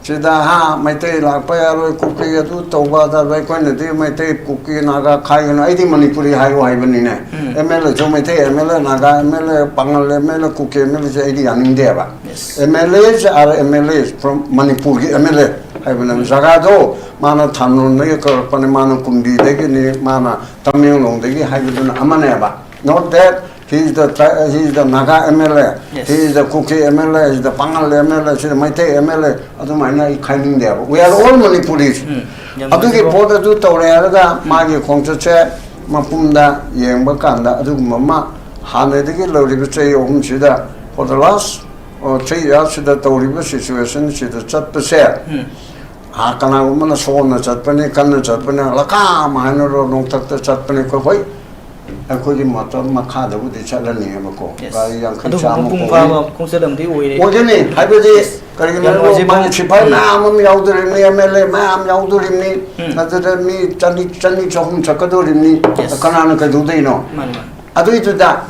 ꯁꯤꯗ ꯍꯥ, ꯃꯩꯇꯩ ꯂꯥꯛꯄ ꯌꯥꯔꯣꯏ, ꯀꯨꯀꯤ ꯑꯗꯨ ꯇꯧꯕ ꯑꯗꯥ, ꯑꯩꯈꯣꯏꯅꯗꯤ ꯃꯩꯇꯩ, ꯀꯨꯀꯤ, ꯅꯥꯒꯥ ꯈꯥꯏꯒꯅꯨ, ꯑꯩꯗꯤ ꯃꯅꯤꯄꯨꯔꯤ ꯍꯥꯏꯌꯨ ꯍꯥꯏꯕꯅꯤꯅꯦ꯫ ꯎꯝ꯫ ꯑꯦꯝ ꯑꯦꯜ ꯑꯦꯁꯨ Meitei M L A, Naga M L A, Pangal M L A, Kuki M L ꯑꯦꯁꯦ ꯑꯩꯗꯤ ꯌꯥꯅꯤꯡꯗꯦꯕ꯫ Yes. M L As are M L As from ꯃꯅꯤꯄꯨꯔꯒꯤ ꯑꯦꯝ ꯑꯦꯜ ꯑꯦ ꯍꯥꯏꯕꯅꯦꯕ꯫ ꯎꯝ꯫ ꯖꯒꯥꯗꯣ ꯃꯥꯅ ꯊꯥꯔꯅꯨꯟꯗꯒꯤ ꯀꯧꯔꯛꯄꯅꯤ, ꯃꯥꯅ ꯀꯨꯝꯕꯤꯗꯒꯤꯅꯤ, ꯃꯥꯅ ꯇꯃꯦꯡꯂꯣꯡꯗꯒꯤ ꯍꯥꯏꯕꯗꯨꯅ ꯑꯃꯅꯦꯕ꯫ Not that he is the tri-, he is the Naga M L A, yes, he is the Kuki M L A, he is the Pangal M L A, ꯁꯤꯗ Meitei M L ꯑꯦ, ꯑꯗꯨꯃꯥꯏꯅ ꯑꯩ ꯈꯥꯏꯅꯤꯡꯗꯦꯕ꯫ We are all Manipuris. ꯎꯝ, ꯌꯥꯝ ꯑꯗꯨꯒꯤ ꯅꯨꯡꯉꯥꯏꯖꯩ꯫ ꯄꯣꯠ ꯑꯗꯨ ꯇꯧꯔꯦ ꯍꯥꯏꯔꯒ ꯃꯥꯒꯤ ꯈꯣꯡꯆꯠꯁꯦ ꯃꯄꯨꯝꯗ ꯌꯦꯡꯕ ꯀꯥꯟꯗ ꯑꯗꯨꯒꯨꯝꯕ ꯑꯃ ꯍꯥꯟꯅꯗꯒꯤ ꯂꯩꯔꯤꯕ ꯆꯍꯤ ꯑꯍꯨꯝꯁꯤꯗ, for the last, ꯑꯣ, three years ꯁꯤꯗ ꯇꯧꯔꯤꯕ situation ꯁꯤꯗ ꯆꯠꯄꯁꯦ, ꯎꯝ꯫ ꯑꯥ, ꯀꯅꯥꯒꯨꯝꯕꯅ ꯁꯣꯟꯅ ꯆꯠꯄꯅꯤ, ꯀꯟꯅ ꯆꯠꯄꯅꯤ, ꯂꯀꯥꯝ ꯍꯥꯏꯅꯔꯣ, ꯅꯣꯡꯊꯛꯇ ꯆꯠꯄꯅꯤ꯫ ꯑꯩꯈꯣꯏ, ꯍꯣꯏ, ꯑꯩꯈꯣꯏꯒꯤ ꯃꯇꯝ ꯃꯈꯥꯗꯕꯨꯗꯤ ꯆꯠꯂꯅꯤꯕꯀꯣ꯫ Yes. ꯒꯥꯔꯤ ꯌꯥꯡꯈꯩ, ꯑꯗꯨꯒꯨꯝꯕ ꯆꯥꯝꯃ ꯃꯄꯨꯡ ꯀꯣꯟ-, ꯐꯥꯕ ꯈꯣꯡꯆꯠ ꯑꯃꯗꯤ ꯑꯣꯏꯔꯦ꯫ ꯑꯣꯏꯒꯅꯤ꯫ ꯍꯥꯏꯕꯗꯤ ꯌꯥꯝ ꯀꯔꯤꯒꯤꯅꯣ ꯍꯥꯏꯔꯕ ꯅꯨꯡꯉꯥꯏꯖꯩ, ꯃꯥꯒꯤ ꯃꯔꯨꯞ꯫ ꯁꯤꯐꯥꯏ ꯎꯝ꯫ ꯃꯌꯥꯝ ꯑꯃ ꯌꯥꯎꯗꯣꯔꯤꯕꯅꯤ, ꯑꯦꯝ ꯑꯦꯜ ꯑꯦ ꯃꯌꯥꯝ ꯌꯥꯎꯗꯣꯔꯤꯕꯅꯤ꯫ ꯎꯝ꯫ ꯑꯗꯨꯗ ꯃꯤ ꯆꯅꯤ, ꯆꯅꯤ, ꯆꯍꯨꯝ ꯆꯠꯀꯗꯣꯔꯤꯕꯅꯤ꯫ Yes. ꯀꯅꯥꯅ ꯀꯩꯗꯧꯗꯣꯏꯅꯣ? ꯃꯥꯅꯤ, ꯃꯥꯅꯤ꯫ ꯑꯗꯨꯏꯗꯨꯗ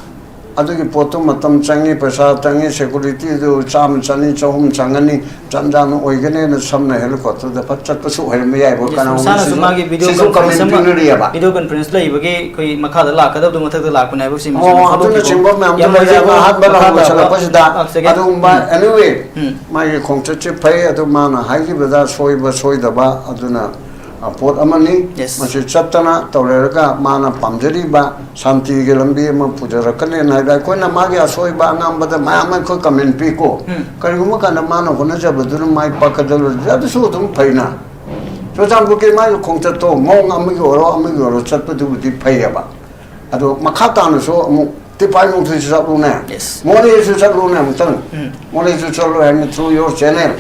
ꯑꯗꯨꯒꯤ ꯄꯣꯠꯇꯨ ꯃꯇꯝ ꯆꯪꯉꯤ, ꯄꯩꯁꯥ ꯆꯪꯉꯤ, securityꯗꯨ ꯆꯥꯝꯃ, ꯆꯅꯤ, ꯆꯍꯨꯝ ꯆꯪꯒꯅꯤ, ꯖꯟ ꯖꯥꯟ ꯑꯣꯏꯒꯅꯦꯅ ꯁꯝꯅ helicopterꯗ ꯐꯠ ꯆꯠꯄꯁꯨ ꯑꯣꯏꯔꯝꯕ ꯌꯥꯏꯕ꯫ Yes, ꯀꯅꯥꯒꯨꯝꯕ ꯃꯁꯥꯅꯁꯨ ꯁꯤꯁꯨ, ꯃꯥꯒꯤ video ꯁꯤꯁꯨ comment conference ꯑꯃ, ꯄꯤꯅꯔꯤꯑꯕ꯫ Video conference ꯂꯩꯕꯒꯤ ꯑꯩꯈꯣꯏ ꯃꯈꯥꯗ ꯂꯥꯛꯀꯗꯕꯗꯣ ꯃꯊꯛꯇ ꯂꯥꯛꯄꯅꯦ ꯍꯥꯏꯕ ꯁꯤ ꯃꯁꯤꯃ ꯑꯣ, ꯐꯣꯡꯗꯣꯛꯄꯤꯕ꯫ ꯑꯗꯨꯅꯆꯤꯡꯕ ꯃꯌꯥꯝꯗꯨ ꯌꯥꯝ ꯂꯩꯔꯦ꯫ ꯅꯨꯡꯉꯥꯏꯖꯩ꯫ ꯑꯗꯣ ꯑꯍꯥꯟꯕ ꯃꯈꯥ ꯂꯥꯎꯕ ꯇꯥꯕ ꯆꯠꯂꯛꯄꯁꯤꯗ ꯂꯥꯛꯆꯒꯦ꯫ ꯑꯗꯨꯒꯨꯝꯕ, ꯎꯝ꯫ Anyway, ꯎꯝ꯫ ꯃꯥꯒꯤ ꯈꯣꯡꯆꯠꯁꯦ ꯐꯩ, ꯑꯗꯨ ꯃꯥꯅ ꯍꯥꯏꯈꯤꯕꯗ ꯁꯣꯏꯕ ꯁꯣꯏꯗꯕ ꯑꯗꯨꯅ ꯑ, ꯄꯣꯠ ꯑꯃꯅꯤ꯫ Yes. ꯃꯁꯤ ꯆꯠꯇꯅ ꯇꯧꯔꯦꯔꯒ ꯃꯥꯅ ꯄꯥꯝꯖꯔꯤꯕ ꯁꯥꯟꯇꯤꯒꯤ ꯂꯝꯕꯤ ꯑꯃ ꯄꯨꯖꯔꯛꯀꯅꯦꯅ ꯍꯥꯏꯕ꯫ ꯑꯩꯈꯣꯏꯅ ꯃꯥꯒꯤ ꯑꯁꯣꯏꯕ ꯑꯉꯥꯝꯕꯗ ꯃꯌꯥꯝ ꯑꯩꯈꯣꯏ comment ꯄꯤꯀꯣ꯫ ꯎꯝ꯫ ꯀꯔꯤꯒꯨꯝꯕ ꯀꯥꯟꯗ ꯃꯥꯅ ꯍꯣꯠꯅꯖꯕꯗꯨꯅ ꯃꯥꯏ ꯄꯥꯛꯀꯗꯧꯔꯗꯤ ꯑꯗꯨꯁꯨ ꯑꯗꯨꯝ ꯐꯩꯅ꯫ ꯆꯨꯔꯆꯥꯟꯄꯨꯔꯒꯤ ꯃꯥꯒꯤ ꯈꯣꯡꯆꯠꯇꯣ ꯃꯑꯣꯡ ꯑꯃꯒꯤ ꯑꯣꯏꯔꯣ ꯑꯃꯒꯤ ꯑꯣꯏꯔꯣ ꯆꯠꯄꯗꯨꯕꯨꯗꯤ ꯐꯩꯌꯦꯕ꯫ ꯑꯗꯣ ꯃꯈꯥ ꯇꯥꯅꯁꯨ ꯑꯃꯨꯛ ꯇꯤꯄꯥꯏꯃꯨꯡꯁꯨ ꯆꯠꯂꯨꯅꯦ꯫ Yes. ꯃꯣꯔꯦꯁꯨ ꯆꯠꯂꯨꯅꯦ ꯑꯃꯨꯛꯇꯪ꯫ ꯎꯝ꯫ ꯃꯣꯔꯦꯁꯨ ꯆꯠꯂꯨ ꯍꯥꯏꯅ through your channel꯫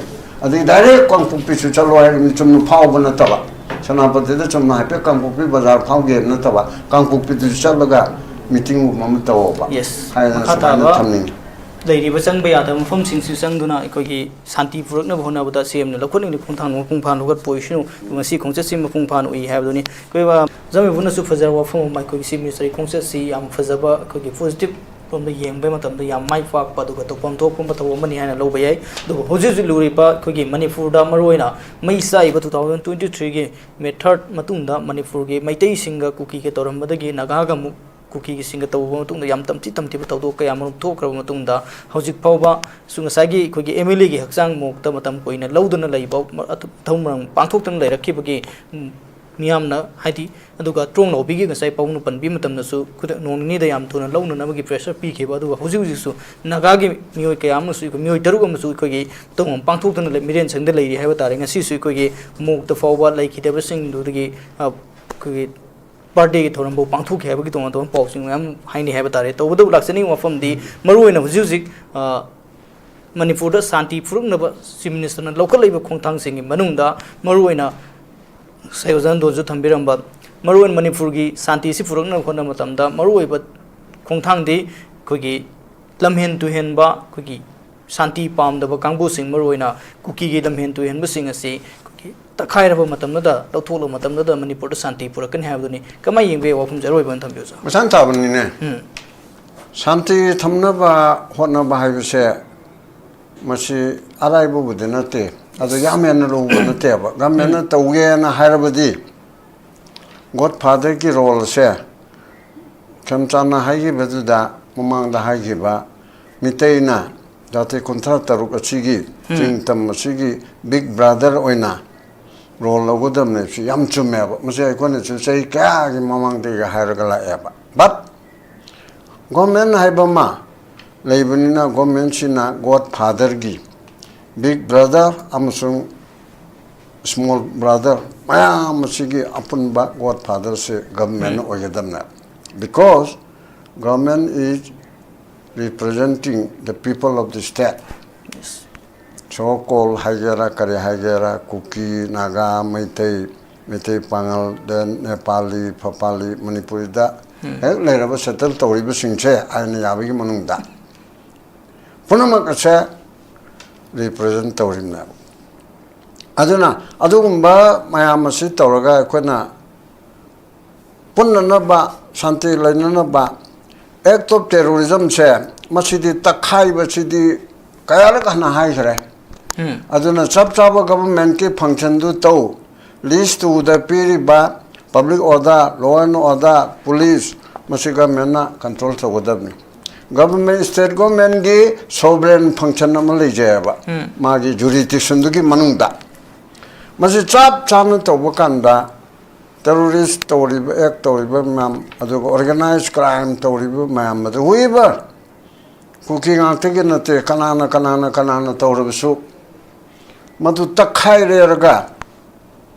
ꯑꯗꯩ direct ꯀꯥꯡꯄꯣꯛꯄꯤꯁꯨ ꯆꯠꯂꯣ ꯍꯥꯏꯔꯤꯕꯅꯤ, ꯆꯨꯝꯅ ꯐꯥꯎꯕ ꯅꯠꯇꯕ꯫ ꯁꯦꯅꯥꯄꯇꯤꯗ ꯆꯨꯝꯅ ꯍꯥꯏꯐꯦꯠ ꯀꯥꯡꯄꯣꯛꯄꯤ ꯕꯖꯥꯔ ꯐꯥꯎꯒꯦ ꯅꯠꯇꯕ, ꯀꯥꯡꯄꯣꯛꯄꯤꯗꯁꯨ ꯆꯠꯂꯒ meetingꯒꯨꯝꯕ ꯑꯃ ꯇꯧꯑꯣꯕ꯫ Yes. ꯍꯥꯏꯗꯅ ꯃꯈꯥ ꯁꯨꯃꯥꯏꯅ ꯇꯥꯕ ꯊꯝꯅꯤꯡꯉꯤ꯫ ꯂꯩꯔꯤꯕ ꯆꯪꯕ ꯌꯥꯗꯕ ꯃꯐꯝꯁꯤꯡꯁꯨ ꯆꯪꯗꯨꯅ ꯑꯩꯈꯣꯏꯒꯤ ꯁꯥꯟꯇꯤ ꯄꯨꯔꯛꯅꯕ ꯍꯣꯠꯅꯕꯗ ꯁꯤ ꯑꯦꯝꯅ ꯂꯧꯈꯠꯅꯤꯡꯂꯤꯕ ꯈꯣꯡꯊꯥꯡ ꯃꯄꯨꯡ ꯐꯥꯅ ꯂꯧꯈꯠꯄ ꯑꯣꯏꯁꯅꯨ꯫ ꯉꯁꯤ ꯈꯣꯡꯆꯠꯁꯤ ꯃꯄꯨꯡ ꯐꯥꯅ ꯎꯏ ꯍꯥꯏꯕꯗꯨꯅꯤ꯫ ꯑꯩꯈꯣꯏ ꯖꯃꯤꯕꯨꯅꯁꯨ ꯐꯖꯕ ꯋꯥꯐꯝ ꯑꯃ, ꯑꯩꯈꯣꯏꯒꯤ ꯆꯤꯐ ꯃꯤꯅꯤꯁꯇꯔꯒꯤ ꯈꯣꯡꯆꯠꯁꯤ ꯌꯥꯝ ꯐꯖꯕ, ꯑꯩꯈꯣꯏꯒꯤ ꯄꯣꯖꯤꯇꯤꯚ ꯂꯣꯝꯗ ꯌꯦꯡꯕ ꯃꯇꯝꯗ ꯌꯥꯝ ꯃꯥꯏ ꯄꯥꯛꯄ ꯑꯗꯨꯒ ꯇꯧꯐꯝ ꯊꯣꯛꯄ ꯃꯊꯧ ꯑꯃꯅꯤ ꯍꯥꯏꯅ ꯂꯧꯕ ꯌꯥꯏ꯫ ꯑꯗꯨꯕꯨ ꯍꯧꯖꯤꯛ ꯍꯧꯖꯤꯛ ꯂꯨꯔꯤꯕ ꯑꯩꯈꯣꯏꯒꯤ ꯃꯅꯤꯄꯨꯔꯗ ꯃꯔꯨꯑꯣꯏꯅ ꯃꯩ ꯆꯥꯛꯏꯕ two thousand twenty threeꯒꯤ May third ꯃꯇꯨꯡꯗ ꯃꯅꯤꯄꯨꯔꯒꯤ ꯃꯩꯇꯩꯁꯤꯡꯒ ꯀꯨꯀꯤꯒ ꯇꯧꯔꯝꯕꯗꯒꯤ ꯅꯥꯒꯥꯒ ꯑꯃꯨꯛ ꯀꯨꯀꯤꯒꯤꯁꯤꯡꯒ ꯇꯧꯕ ꯃꯇꯨꯡꯗ ꯌꯥꯝ ꯇꯝꯊꯤ ꯇꯝꯊꯤꯕ ꯊꯧꯗꯣꯛ ꯀꯌꯥ ꯃꯔꯨꯝ ꯊꯣꯛꯈ꯭ꯔꯕ ꯃꯇꯨꯡꯗ ꯍꯧꯖꯤꯛ ꯐꯥꯎꯕꯁꯨ ꯉꯁꯥꯏꯒꯤ ꯑꯩꯈꯣꯏꯒꯤ ꯑꯦꯝ ꯑꯦꯜ ꯑꯦꯒꯤ ꯍꯛꯆꯥꯡ ꯃꯣꯛꯇ ꯃꯇꯝ ꯀꯨꯏꯅ ꯂꯧꯗꯨꯅ ꯂꯩꯕ, ꯃ-, ꯑꯊ-, ꯃꯊꯧ ꯃꯔꯝ ꯄꯥꯡꯊꯣꯛꯇꯅ ꯂꯩꯔꯛꯈꯤꯕꯒꯤ, ꯎꯝ, ꯃꯤꯌꯥꯝꯅ ꯍꯥꯏꯗꯤ, ꯑꯗꯨꯒ ꯇ꯭ꯔꯣꯡ ꯂꯥꯎꯕꯤꯒꯤ ꯉꯁꯥꯏ ꯄꯥꯎꯅ ꯄꯟꯕꯤ ꯃꯇꯝꯗꯁꯨ ꯈꯨꯗꯛ ꯅꯣꯡ ꯅꯤꯅꯤꯗ ꯌꯥꯝ ꯊꯨꯅ ꯂꯧꯅꯅꯕꯒꯤ ꯄ꯭ꯔꯦꯁꯔ ꯄꯤꯈꯤꯕ꯫ ꯑꯗꯨꯒ ꯍꯧꯖꯤꯛ ꯍꯧꯖꯤꯛꯁꯨ ꯅꯥꯒꯥꯒꯤ ꯃꯤꯑꯣꯏ ꯀꯌꯥ ꯑꯃꯁꯨ ꯑꯩꯈꯣꯏ ꯃꯤꯑꯣꯏ ꯇꯔꯨꯛ ꯑꯃꯁꯨ ꯑꯩꯈꯣꯏꯒꯤ ꯃꯇꯧ ꯑꯃ ꯄꯥꯡꯊꯣꯛꯇꯅ ꯂꯩ-, ꯃꯤꯔꯦꯟ ꯁꯪꯗ ꯂꯩꯔꯤ ꯍꯥꯏꯕ ꯇꯥꯔꯦ꯫ ꯉꯁꯤꯁꯨ ꯑꯩꯈꯣꯏꯒꯤ ꯃꯣꯛꯇ ꯐꯥꯎꯕ ꯂꯩꯈꯤꯗꯕꯁꯤꯡꯗꯨꯗꯒꯤ, ꯑ, ꯑꯩꯈꯣꯏꯒꯤ ꯕꯥꯔꯗꯦꯒꯤ ꯊꯧꯔꯝꯕꯨ ꯄꯥꯡꯊꯣꯛꯈꯤ ꯍꯥꯏꯕꯒꯤ ꯇꯣꯉꯥꯟ ꯇꯣꯉꯥꯟꯕ ꯄꯥꯎꯁꯤꯡ ꯃꯌꯥꯝ ꯍꯥꯏꯅꯩ ꯍꯥꯏꯕ ꯇꯥꯔꯦ꯫ ꯇꯧꯕꯇꯕꯨ ꯂꯥꯛꯆꯅꯤꯡꯕ ꯋꯥꯐꯝꯗꯤ ꯃꯔꯨꯑꯣꯏꯅ ꯍꯧꯖꯤꯛ ꯍꯧꯖꯤꯛ, ꯑ, ꯃꯅꯤꯄꯨꯔꯗ ꯁꯥꯟꯇꯤ ꯐꯨꯔꯛꯅꯕ ꯆꯤꯐ ꯃꯤꯅꯤꯁꯇꯔꯅ ꯂꯧꯈꯠꯂꯛꯏꯕ ꯈꯣꯡꯊꯥꯡꯁꯤꯡꯒꯤ ꯃꯅꯨꯡꯗ ꯃꯔꯨꯑꯣꯏꯅ ꯉꯁꯥꯏ ꯑꯣꯖꯥ ꯅꯟꯗꯣꯟꯁꯨ ꯊꯝꯕꯤꯔꯝꯕ ꯃꯔꯨꯑꯣꯏꯅ ꯃꯅꯤꯄꯨꯔꯒꯤ ꯁꯥꯟꯇꯤꯁꯤ ꯄꯨꯔꯛꯅꯕ ꯍꯣꯠꯅꯕ ꯃꯇꯝꯗ ꯃꯔꯨꯑꯣꯏꯕ ꯈꯣꯡꯊꯥꯡꯗꯤ ꯑꯩꯈꯣꯏꯒꯤ ꯂꯝꯍꯦꯟ ꯇꯨꯍꯦꯟꯕ, ꯑꯩꯈꯣꯏꯒꯤ ꯁꯥꯟꯇꯤ ꯄꯥꯝꯗꯕ ꯀꯥꯡꯕꯨꯁꯤꯡ, ꯃꯔꯨꯑꯣꯏꯅ ꯀꯨꯀꯤꯒꯤ ꯂꯝꯍꯦꯟ ꯇꯨꯍꯦꯟꯕꯁꯤꯡ ꯑꯁꯤ ꯑꯩꯈꯣꯏꯒꯤ ꯇꯛꯈꯥꯏꯔꯕ ꯃꯇꯝꯗꯨꯗ, ꯂꯧꯊꯣꯛꯂꯕ ꯃꯇꯝꯗꯨꯗ ꯃꯅꯤꯄꯨꯔꯗ ꯁꯥꯟꯇꯤ ꯄꯨꯔꯛꯀꯅꯤ ꯍꯥꯏꯕꯗꯨꯅꯤ꯫ ꯀꯃꯥꯏꯅ ꯌꯦꯡꯕ ꯌꯥꯏ ꯋꯥꯐꯝꯁꯦ ꯑꯔꯣꯏꯕ ꯑꯣꯏꯅ ꯊꯝꯕꯤꯌꯨ, ꯁꯥꯔ? ꯃꯁꯥꯅ ꯇꯥꯕꯅꯤꯅꯦ꯫ ꯎꯝ꯫ ꯁꯥꯟꯇꯤ ꯊꯝꯅꯕ ꯍꯣꯠꯅꯕ ꯍꯥꯏꯕꯁꯦ ꯃꯁꯤ ꯑꯔꯥꯏꯕꯕꯨꯗꯤ ꯅꯠꯇꯦ꯫ ꯑꯗꯣ ꯌꯥꯝ ꯍꯦꯟꯅ ꯂꯨꯕ ꯅꯠꯇꯦꯕ꯫ ꯒꯃꯦꯟꯅ ꯎꯝ꯫ ꯇꯧꯒꯦꯅ ꯍꯥꯏꯔꯕꯗꯤ ꯒꯣꯗ ꯐꯥꯗꯔꯒꯤ ꯔꯣꯜꯁꯦ ꯈꯦꯝꯆꯥꯟꯅ ꯍꯥꯏꯈꯤꯕꯗꯨꯗ, ꯃꯃꯥꯡꯗ ꯍꯥꯏꯈꯤꯕ ꯃꯤꯇꯩꯅ ꯖꯥꯇꯤ ꯀꯨꯟꯊ꯭ꯔꯥ ꯇꯔꯨꯛ ꯑꯁꯤꯒꯤ ꯎꯝ꯫ ꯆꯤꯡꯇꯝ ꯑꯁꯤꯒꯤ ꯕꯤꯛ ꯕ꯭ꯔꯥꯗꯔ ꯑꯣꯏꯅ ꯔꯣꯜ ꯂꯧꯒꯗꯕꯅꯦ꯫ ꯁꯤ ꯌꯥꯝ ꯆꯨꯝꯃꯦꯕ꯫ ꯃꯁꯤ ꯑꯩꯈꯣꯏꯅꯁꯨ ꯆꯍꯤ ꯀꯌꯥꯒꯤ ꯃꯃꯥꯡꯗꯒꯤ ꯍꯥꯏꯔꯒ ꯂꯥꯛꯑꯦꯕ꯫ But ꯒꯣꯔꯃꯦꯟ ꯍꯥꯏꯕ ꯑꯃ ꯂꯩꯕꯅꯤꯅ, ꯒꯣꯔꯃꯦꯟꯁꯤꯅ ꯒꯣꯗ ꯐꯥꯗꯔꯒꯤ, ꯕꯤꯛ ꯕ꯭ꯔꯥꯗꯔ ꯑꯃꯁꯨꯡ ꯁ꯭ꯃꯣꯜ ꯕ꯭ꯔꯥꯗꯔ ꯃꯌꯥꯝ ꯑꯁꯤꯒꯤ ꯑꯄꯨꯟꯕ ꯒꯣꯗ ꯐꯥꯗꯔꯁꯦ ꯒꯚꯔꯟꯃꯦꯟꯠ ꯎꯝ꯫ ꯑꯣꯏꯒꯗꯕꯅꯦ꯫ Because government is representing the people of the state. Yes. So called ꯍꯥꯏꯒꯦꯔꯥ, ꯀꯔꯤ ꯍꯥꯏꯒꯦꯔꯥ, ꯀꯨꯀꯤ, ꯅꯥꯒꯥ, ꯃꯩꯇꯩ, ꯃꯩꯇꯩ ꯄꯥꯉꯜ, then ꯅꯦꯄꯥꯂꯤ, ꯐꯄꯥꯂꯤ, ꯃꯅꯤꯄꯨꯔꯤꯗ ꯎꯝ꯫ ꯍꯦꯛ ꯂꯩꯔꯕ, ꯁꯦꯇꯜ ꯇꯧꯔꯤꯕꯁꯤꯡꯁꯦ ꯑꯥꯏꯟꯅ ꯌꯥꯕꯒꯤ ꯃꯅꯨꯡꯗ ꯄꯨꯝꯅꯃꯛ ꯑꯁꯦ ꯔꯤꯄ꯭ꯔꯖꯦꯟ ꯇꯧꯔꯤꯕꯅꯦꯕ꯫ ꯑꯗꯨꯅ ꯑꯗꯨꯒꯨꯝꯕ ꯃꯌꯥꯝ ꯑꯁꯤ ꯇꯧꯔꯒ ꯑꯩꯈꯣꯏꯅ ꯄꯨꯟꯅꯅꯕ, ꯁꯥꯟꯇꯤ ꯂꯩꯅꯅꯕ꯫ Act of terrorism ꯁꯦ, ꯃꯁꯤꯗꯤ ꯇꯛꯈꯥꯏꯕꯁꯤꯗꯤ ꯀꯌꯥꯔꯛ ꯍꯟꯅ ꯍꯥꯏꯈ꯭ꯔꯦ꯫ ꯑꯗꯨꯅ ꯆꯞ ꯆꯥꯕ government ꯀꯤ function ꯗꯨ ꯇꯧ꯫ List two ꯗ ꯄꯤꯔꯤꯕ public order, law and order, police, ꯃꯁꯤ government ꯅ control ꯇꯧꯒꯗꯕꯅꯤ꯫ Government, state government ꯀꯤ sovereign function ꯑꯃ ꯂꯩꯖꯩꯑꯕ, ꯃꯥꯒꯤ jurisdiction ꯗꯨꯒꯤ ꯃꯅꯨꯡꯗ꯫ ꯃꯁꯤ ꯆꯞ ꯆꯥꯅ ꯇꯧꯕ ꯀꯥꯟꯗ terrorist ꯇꯧꯔꯤꯕ, act ꯇꯧꯔꯤꯕ ꯃꯌꯥꯝ, ꯑꯗꯨꯒ organized crime ꯇꯧꯔꯤꯕ ꯃꯌꯥꯝ ꯑꯗꯨ, whoever, ꯀꯨꯀꯤ ꯉꯥꯛꯇꯒꯤ ꯅꯠꯇꯦ, ꯀꯅꯥꯅ, ꯀꯅꯥꯅ, ꯀꯅꯥꯅ ꯇꯧꯔꯕꯁꯨ ꯃꯗꯨ ꯇꯛꯈꯥꯏꯔꯦꯔꯒ,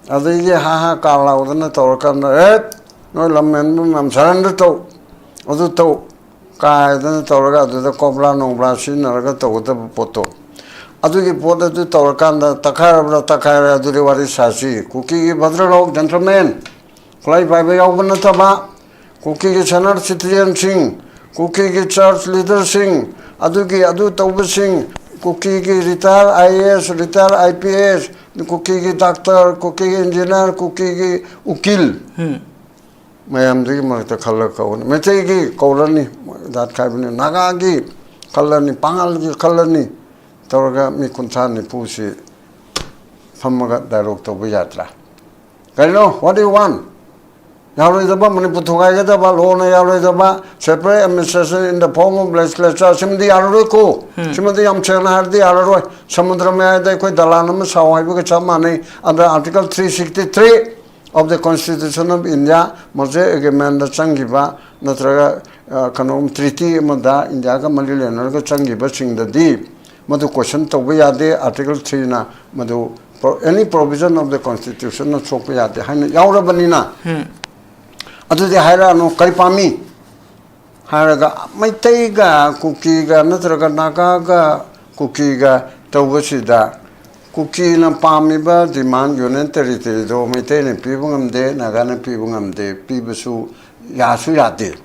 ꯑꯗꯒꯤ ꯍꯥ ꯍꯥ ꯀꯥ ꯂꯥꯎꯗꯅ ꯇꯧꯔꯀꯥꯟꯗ, "ꯑꯦ, ꯅꯣꯏ ꯂꯝ ꯍꯦꯟꯕ ꯃꯌꯥꯝ surrender ꯇꯧ, ꯑꯗꯨ ꯇꯧ" ꯀꯥꯏꯗꯅ ꯇꯧꯔꯒ, ꯑꯗꯨꯗ ꯀꯣꯕ꯭ꯔꯥ ꯅꯣꯡꯕ꯭ꯔꯥ ꯁꯤꯖꯤꯟꯅꯔꯒ ꯇꯧꯒꯗꯕ ꯄꯣꯠꯇꯣ, ꯑꯗꯨꯒꯤ ꯄꯣꯠ ꯑꯗꯨ ꯇꯧꯔꯀꯥꯟꯗ ꯇꯛꯈꯥꯏꯔꯕ꯭ꯔꯥ, ꯇꯛꯈꯥꯏꯔꯦ, ꯑꯗꯨꯗꯤ ꯋꯥꯔꯤ ꯁꯥꯁꯤ꯫ ꯀꯨꯀꯤꯒꯤ ꯚꯗ꯭ꯔꯂꯣꯛ gentleman, ꯈꯨꯠꯂꯥꯏ ꯄꯥꯏꯕ ꯌꯥꯎꯕ ꯅꯠꯇꯕ, ꯀꯨꯀꯤꯒꯤ senior citizen ꯁꯤꯡ, ꯀꯨꯀꯤꯒꯤ church leader ꯁꯤꯡ, ꯑꯗꯨꯒꯤ ꯑꯗꯨ ꯇꯧꯕꯁꯤꯡ, ꯀꯨꯀꯤꯒꯤ retire I A S, retire I P S, ꯀꯨꯀꯤꯒꯤ doctor, ꯀꯨꯀꯤꯒꯤ engineer, ꯀꯨꯀꯤꯒꯤ ꯎꯀꯤꯜ, ꯃꯌꯥꯝꯗꯨꯒꯤ ꯃꯔꯛꯇ ꯈꯜꯂꯒ ꯀꯧꯔꯅꯤ꯫ ꯃꯩꯇꯩꯒꯤ ꯀꯧꯔꯅꯤ, ꯖꯥꯠ ꯈꯥꯏꯕꯅꯤ, ꯅꯥꯒꯥꯒꯤ ꯈꯜꯂꯅꯤ, ꯄꯥꯉꯜꯒꯤ ꯈꯜꯂꯅꯤ, ꯇꯧꯔꯒ ꯃꯤ ꯀꯨꯟꯊ꯭ꯔꯥ ꯅꯤꯐꯨꯁꯤ ꯐꯝꯃꯒ dialogue ꯇꯧꯕ ꯌꯥꯗ꯭ꯔꯥ? ꯀꯩꯅꯣ, what do you want? ꯌꯥꯔꯣꯏꯗꯕ, Manipur ꯊꯨꯒꯥꯏꯒꯗꯕ, ꯂꯣꯅ ꯌꯥꯔꯣꯏꯗꯕ, separate administration in the form of legislature, ꯁꯤꯃꯗꯤ ꯌꯥꯔꯔꯣꯏꯀꯣ꯫ ꯁꯤꯃꯗꯤ ꯌꯥꯝ ꯁꯦꯡꯅ ꯍꯥꯏꯔꯗꯤ ꯌꯥꯔꯔꯣꯏ꯫ ꯁꯃꯨꯗ꯭ꯔ ꯃꯌꯥꯏꯗ ꯑꯩꯈꯣꯏ ꯗꯂꯥꯟ ꯑꯃ ꯁꯥꯎ ꯍꯥꯏꯕꯒ ꯆꯞ ꯃꯥꯟꯅꯩ꯫ ꯑꯗ Article three sixty three of the Constitution of India, Mosaic Agreement ꯗ ꯆꯪꯈꯤꯕ, ꯅꯠꯇ꯭ꯔꯒ, ꯑ, ꯀꯩꯅꯣ, treaty ꯑꯃꯗ ꯏꯟꯗꯤꯌꯥꯒ ꯃꯔꯤ ꯂꯩꯅꯔꯒ ꯆꯪꯈꯤꯕꯁꯤꯡꯗꯗꯤ ꯃꯗꯨ question ꯇꯧꯕ ꯌꯥꯗꯦ꯫ Article three ꯅ ꯃꯗꯨ pro-, any provision of the Constitution ꯅ ꯁꯣꯛꯄ ꯌꯥꯗꯦ ꯍꯥꯏꯅ ꯌꯥꯎꯔꯕꯅꯤꯅ, ꯑꯗꯨꯗꯤ ꯍꯥꯏꯔꯛꯑꯅꯨ, ꯀꯔꯤ ꯄꯥꯝꯃꯤ? ꯍꯥꯏꯔꯒ ꯃꯩꯇꯩꯒ ꯀꯨꯀꯤꯒ ꯅꯠꯇ꯭ꯔꯒ ꯅꯥꯒꯥꯒ ꯀꯨꯀꯤꯒ ꯇꯧꯕꯁꯤꯗ, ꯀꯨꯀꯤꯅ ꯄꯥꯝꯃꯤꯕ demand Union Territory ꯗꯣ ꯃꯩꯇꯩꯅ ꯄꯤꯕ ꯉꯝꯗꯦ, ꯅꯥꯒꯥꯅ ꯄꯤꯕ ꯉꯝꯗꯦ, ꯄꯤꯕꯁꯨ ꯌꯥꯁꯨ ꯌꯥꯗꯦ,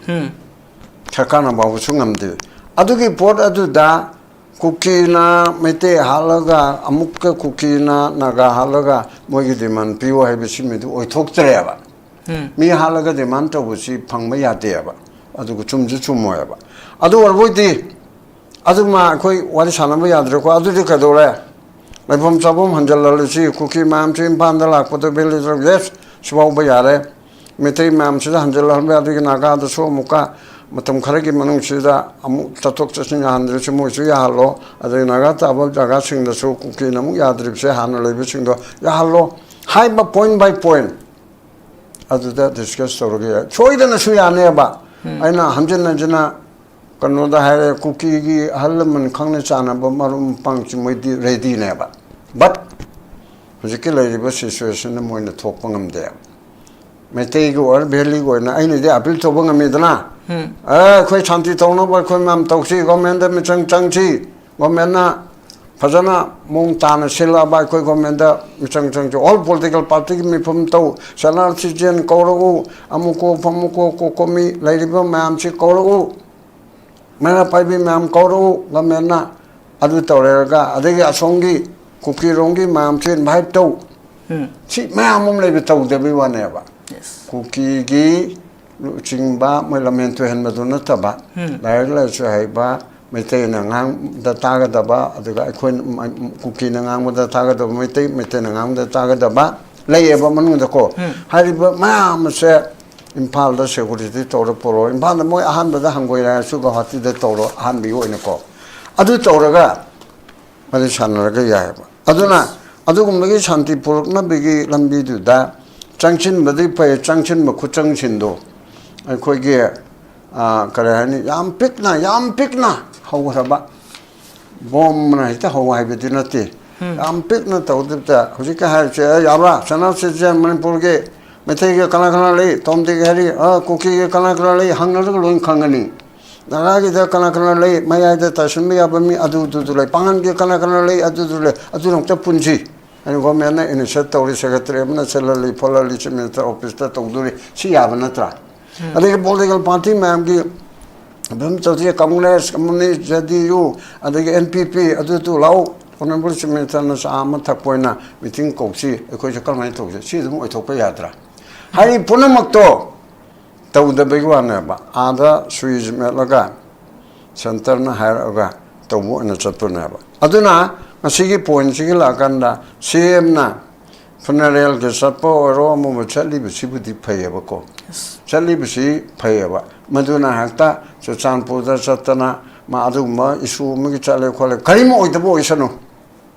ꯁꯔꯀꯥꯔꯅ ꯐꯥꯎꯕꯁꯨ ꯉꯝꯗꯦ꯫ ꯑꯗꯨꯒꯤ ꯄꯣꯠ ꯑꯗꯨꯗ ꯀꯨꯀꯤꯅ ꯃꯩꯇꯩ ꯍꯥꯠꯂꯒ, ꯑꯃꯨꯛꯀ ꯀꯨꯀꯤꯅ ꯅꯥꯒꯥ ꯍꯥꯠꯂꯒ ꯃꯣꯏꯒꯤ demand ꯄꯤꯌꯨ ꯍꯥꯏꯕꯁꯤꯃꯗꯤ ꯑꯣꯏꯊꯣꯛꯇ꯭ꯔꯦꯕ꯫ ꯃꯤ ꯍꯥꯠꯂꯒ ꯗꯤꯃꯥꯟ ꯇꯧꯕꯁꯤ ꯐꯪꯕ ꯌꯥꯗꯦꯕ꯫ ꯑꯗꯨꯒ ꯆꯨꯝꯁꯨ ꯆꯨꯝꯃꯣꯏꯕ꯫ ꯑꯗꯨ ꯑꯣꯏꯔꯕꯣꯏꯗꯤ ꯑꯗꯨꯃ ꯑꯩꯈꯣꯏ ꯋꯥꯔꯤ ꯁꯥꯟꯅꯕ ꯌꯥꯗ꯭ꯔꯦꯀꯣ꯫ ꯑꯗꯨꯗꯤ ꯀꯩꯗꯧꯔꯦ? ꯂꯩꯐꯝ ꯆꯥꯐꯝ ꯍꯟꯖꯜꯍꯜꯂꯁꯤ꯫ ꯀꯨꯀꯤ ꯃꯌꯥꯝꯁꯤ ꯏꯝꯐꯥꯜꯗ ꯂꯥꯛꯄꯗ ꯚꯦꯂꯤꯗ, ꯌꯦꯁ, ꯁꯤꯐꯥꯎꯕ ꯌꯥꯔꯦ꯫ ꯃꯩꯇꯩ ꯃꯌꯥꯝꯁꯤꯗ ꯍꯟꯖꯜꯍꯟꯕ ꯌꯥꯗꯦ꯫ ꯅꯥꯒꯥꯗꯁꯨ ꯑꯃꯨꯛꯀ ꯃꯇꯝ ꯈꯔꯒꯤ ꯃꯅꯨꯡꯁꯤꯗ ꯑꯃꯨꯛ ꯆꯠꯊꯣꯛ ꯆꯠꯁꯤꯟ ꯌꯥꯍꯟꯗ꯭ꯔꯁꯤ ꯃꯣꯏꯁꯨ ꯌꯥꯍꯜꯂꯣ꯫ ꯑꯗꯩ ꯅꯥꯒꯥ ꯇꯥꯕ ꯖꯒꯥꯁꯤꯡꯗꯁꯨ ꯀꯨꯀꯤꯅ ꯑꯃꯨꯛ ꯌꯥꯗ꯭ꯔꯤꯕꯁꯦ ꯍꯥꯟꯅ ꯂꯩꯕꯁꯤꯡꯗꯣ ꯌꯥꯍꯜꯂꯣ ꯍꯥꯏꯕ, ꯄꯣꯏꯟ ꯕꯥꯏ ꯄꯣꯏꯟ ꯑꯗꯨꯗ ꯗꯤꯁꯀꯁ ꯇꯧꯔꯒ ꯌꯥꯏ꯫ ꯁꯣꯏꯗꯅꯁꯨ ꯌꯥꯅꯦꯕ꯫ ꯑꯩꯅ ꯍꯟꯖꯤꯟ ꯍꯟꯖꯤꯟꯅ ꯀꯩꯅꯣꯗ ꯍꯥꯏꯔꯦ, ꯀꯨꯀꯤꯒꯤ ꯑꯍꯜ ꯂꯃꯟ ꯈꯪꯅ ꯆꯥꯟꯅꯕ ꯃꯔꯨꯞ ꯃꯄꯥꯡꯁꯤ ꯃꯣꯏꯗꯤ ꯔꯦꯗꯤꯅꯦꯕ꯫ ꯕꯠ ꯍꯧꯖꯤꯛꯀꯤ ꯂꯩꯔꯤꯕ ꯁꯤꯆꯨꯋꯦꯁꯟꯗ ꯃꯣꯏꯅ ꯊꯣꯛꯄ ꯉꯝꯗꯦꯕ꯫ ꯃꯩꯇꯩꯒꯤ ꯑꯣꯏꯔ ꯚꯦꯂꯤꯒꯤ ꯑꯣꯏꯅ ꯑꯩꯅꯗꯤ ꯑꯄꯤꯜ ꯇꯧꯕ ꯉꯝꯃꯤꯗꯅ꯫ ꯑꯦ, ꯑꯩꯈꯣꯏ ꯁꯥꯟꯇꯤ ꯇꯧꯅꯕ ꯑꯩꯈꯣꯏ ꯃꯌꯥꯝ ꯇꯧꯁꯤ, ꯒꯣꯔꯃꯦꯟꯗ ꯃꯤꯆꯪ ꯆꯪꯁꯤ, ꯒꯣꯔꯃꯦꯟꯅ ꯐꯖꯅ ꯃꯑꯣꯡ ꯇꯥꯅ ꯁꯤꯜꯂꯛꯑꯕ ꯑꯩꯈꯣꯏ ꯒꯣꯔꯃꯦꯟꯗ ꯃꯤꯆꯪ ꯆꯪꯁꯤ꯫ ꯑꯣꯜ ꯄꯣꯂꯤꯇꯤꯀꯦꯜ ꯄꯥꯔꯇꯤꯒꯤ ꯃꯤꯐꯝ ꯇꯧ, ꯁꯦꯅꯥꯔ ꯁꯤꯖꯦꯟ ꯀꯧꯔꯛꯎ, ꯑꯃꯨꯛꯀꯣ ꯐꯃꯨꯀꯣ ꯀꯣꯀꯣꯃꯤ ꯂꯩꯔꯤꯕ ꯃꯌꯥꯝꯁꯤ ꯀꯧꯔꯛꯎ, ꯃꯩꯔꯥ ꯄꯥꯏꯕꯤ ꯃꯌꯥꯝ ꯀꯧꯔꯛꯎ꯫ ꯒꯣꯔꯃꯦꯟꯅ ꯑꯗꯨ ꯇꯧꯔꯦꯔꯒ ꯑꯗꯒꯤ ꯑꯁꯣꯝꯒꯤ ꯀꯨꯀꯤꯔꯣꯝꯒꯤ ꯃꯌꯥꯝꯁꯨ ꯏꯟꯚꯥꯏꯠ ꯇꯧ꯫ ꯁꯤ ꯃꯌꯥꯝ ꯑꯃ ꯂꯩꯕ ꯇꯧꯗꯕꯩ ꯋꯥꯅꯦꯕ꯫ ꯀꯨꯀꯤꯒꯤ ꯂꯨꯆꯤꯡꯕ ꯃꯣꯏ ꯂꯝꯍꯦꯟ ꯇꯨꯍꯦꯟꯕꯗꯨ ꯅꯠꯇꯕ, ꯂꯥꯏꯔꯤꯛ ꯂꯥꯏꯁꯨ ꯍꯩꯕ, ꯃꯩꯇꯩꯅ ꯉꯥꯡꯕꯗ ꯇꯥꯒꯗꯕ, ꯑꯗꯨꯒ ꯑꯩꯈꯣꯏꯅ ꯃ-, ꯀꯨꯀꯤꯅ ꯉꯥꯡꯕꯗ ꯇꯥꯒꯗꯕ, ꯃꯩꯇꯩ, ꯃꯩꯇꯩꯅ ꯉꯥꯡꯕꯗ ꯇꯥꯒꯗꯕ ꯂꯩꯌꯦꯕ ꯃꯅꯨꯡꯗꯀꯣ꯫ ꯍꯥꯏꯔꯤꯕ ꯃꯌꯥꯝ ꯑꯁꯦ ꯏꯝꯐꯥꯜꯗ ꯁꯦꯀꯨꯔꯤꯇꯤ ꯇꯧꯔ ꯄꯨꯔꯛꯑꯣ꯫ ꯏꯝꯐꯥꯜꯗ ꯃꯣꯏ ꯑꯍꯥꯟꯕꯗ ꯍꯪꯒꯣꯏ ꯂꯥꯏꯔꯁꯨ ꯒꯧꯍꯥꯇꯤꯗ ꯇꯧꯔꯣ, ꯑꯍꯥꯟꯕꯒꯤ ꯑꯣꯏꯅꯀꯣ꯫ ꯑꯗꯨ ꯇꯧꯔꯒ ꯃꯗꯨ ꯁꯥꯟꯅꯔꯒ ꯌꯥꯏꯑꯕ꯫ ꯑꯗꯨꯅ ꯑꯗꯨꯒꯨꯝꯕꯒꯤ ꯁꯥꯟꯇꯤ ꯄꯨꯔꯛꯅꯕꯒꯤ ꯂꯝꯕꯤꯗꯨꯗ ꯆꯪꯁꯤꯟꯕꯗꯤ ꯐꯩ, ꯆꯪꯁꯤꯟꯕ ꯈꯨꯠꯆꯪꯁꯤꯟꯗꯣ ꯑꯩꯈꯣꯏꯒꯤ, ꯑ, ꯀꯔꯤ ꯍꯥꯏꯅꯤ, ꯌꯥꯝ ꯄꯤꯛꯅ, ꯌꯥꯝ ꯄꯤꯛꯅ ꯍꯧꯈ꯭ꯔꯕ꯫ ꯕꯣꯝꯅ ꯍꯦꯛꯇ ꯍꯧ ꯍꯥꯏꯕꯗꯤ ꯅꯠꯇꯦ꯫ ꯌꯥꯝ ꯄꯤꯛꯅ ꯇꯧꯗꯕꯤꯗ ꯍꯧꯖꯤꯛꯀ ꯍꯥꯏꯔꯤꯁꯦ, "ꯑꯦ, ꯌꯥꯕ꯭ꯔꯥ? ꯁꯅꯥ ꯁꯤꯇꯤꯖꯦꯟ ꯃꯅꯤꯄꯨꯔꯒꯤ ꯃꯩꯇꯩꯒꯤ ꯀꯅꯥ ꯀꯅꯥ ꯂꯩ? ꯇꯣꯝ, ꯗꯤꯛ, ꯍꯦꯔꯤ, ꯑ, ꯀꯨꯀꯤꯒꯤ ꯀꯅꯥ ꯀꯅꯥ ꯂꯩ?" ꯍꯪꯅꯔꯒ ꯂꯣꯏ ꯈꯪꯒꯅꯤ꯫ ꯅꯥꯒꯥꯒꯤꯗ ꯀꯅꯥ ꯀꯅꯥ ꯂꯩ? ꯃꯌꯥꯏꯗ ꯇꯥꯁꯤꯟꯕ ꯌꯥꯕ ꯃꯤ ꯑꯗꯨꯗꯨꯗꯨ ꯂꯩ꯫ ꯄꯥꯡꯒꯟꯒꯤ ꯀꯅꯥ ꯀꯅꯥ ꯂꯩ? ꯑꯗꯨꯗꯨ ꯂꯩ꯫ ꯑꯗꯨꯗ ꯑꯝꯇ ꯄꯨꯟꯁꯤ꯫ ꯑꯩꯅ ꯒꯣꯔꯃꯦꯟꯅ ꯏꯅꯤꯁꯤꯌꯦꯠ ꯇꯧꯔꯤ, ꯁꯦꯀ꯭ꯔꯦꯇꯔꯤ ꯑꯃꯅ ꯁꯤꯜꯍꯜꯂꯤ, ꯈꯣꯠꯍꯜꯂꯤ, ꯆꯤꯐ ꯃꯤꯅꯤꯁꯇꯔ ꯑꯣꯐꯤꯁꯇ ꯇꯧꯗꯣꯔꯤ꯫ ꯁꯤ ꯌꯥꯕ ꯅꯠꯇ꯭ꯔꯥ? ꯑꯗꯒꯤ ꯄꯣꯂꯤꯇꯤꯀꯦꯜ ꯄꯥꯔꯇꯤ ꯃꯌꯥꯝꯒꯤ ꯑꯗꯨꯝ ꯇꯧꯁꯤ, ꯀꯪꯒ꯭ꯔꯦꯁ, ꯀꯝꯃꯨꯅꯤꯁ, ꯖꯦ ꯗꯤ ꯌꯨ, ꯑꯗꯒꯤ ꯑꯦꯟ ꯄꯤ ꯄꯤ, ꯑꯗꯨꯗꯨ ꯂꯥꯛꯎ꯫ ꯑꯣꯅꯔꯦꯕꯜ ꯆꯤꯐ ꯃꯤꯅꯤꯁꯇꯔꯅ ꯆꯥ ꯑꯃ ꯊꯛꯄ ꯑꯣꯏꯅ ꯃꯤꯇꯤꯡ ꯀꯧꯁꯤ, ꯑꯩꯈꯣꯏꯁꯨ ꯀꯔꯝꯍꯥꯏꯅ ꯇꯧꯁꯤ? ꯁꯤ ꯑꯗꯨꯝ ꯑꯣꯏꯊꯣꯛꯄ ꯌꯥꯗ꯭ꯔꯥ? ꯍꯥꯏꯔꯤ ꯄꯨꯝꯅꯃꯛꯇꯣ ꯇꯧꯗꯕꯒꯤ ꯋꯥꯅꯦꯕ꯫ ꯑꯥꯗ ꯁ꯭ꯋꯤꯁ ꯃꯦꯠꯂꯒ ꯁꯦꯟꯇꯔꯅ ꯍꯥꯏꯔꯛꯑꯒ ꯇꯧꯕ ꯑꯣꯏꯅ ꯆꯠꯄꯅꯦꯕ꯫ ꯑꯗꯨꯅ ꯉꯁꯤꯒꯤ ꯄꯣꯏꯟꯁꯤꯒꯤ ꯂꯥꯛꯑꯀꯥꯟꯗ ꯁꯤ ꯑꯦꯝꯅ ꯐꯨꯅꯔꯦꯜꯒꯤ ꯆꯠꯄ ꯑꯣꯏꯔꯣ, ꯑꯃꯨꯕ ꯆꯠꯂꯤꯕꯁꯤꯕꯨꯗꯤ ꯐꯩꯌꯦꯕꯀꯣ꯫ ꯆꯠꯂꯤꯕꯁꯤ ꯐꯩꯌꯦꯕ꯫ ꯃꯗꯨꯅ ꯍꯦꯛꯇ ꯆꯨꯔꯆꯥꯟꯄꯨꯔꯗ ꯆꯠꯇꯅ ꯃꯥ ꯑꯗꯨꯒꯨꯝꯕ ꯏꯁꯨ ꯑꯃꯒꯤ ꯆꯠꯂꯦ ꯈꯣꯠꯂꯦ, ꯀꯔꯤꯝ ꯑꯣꯏꯗꯕ ꯑꯣꯏꯁꯅꯨ꯫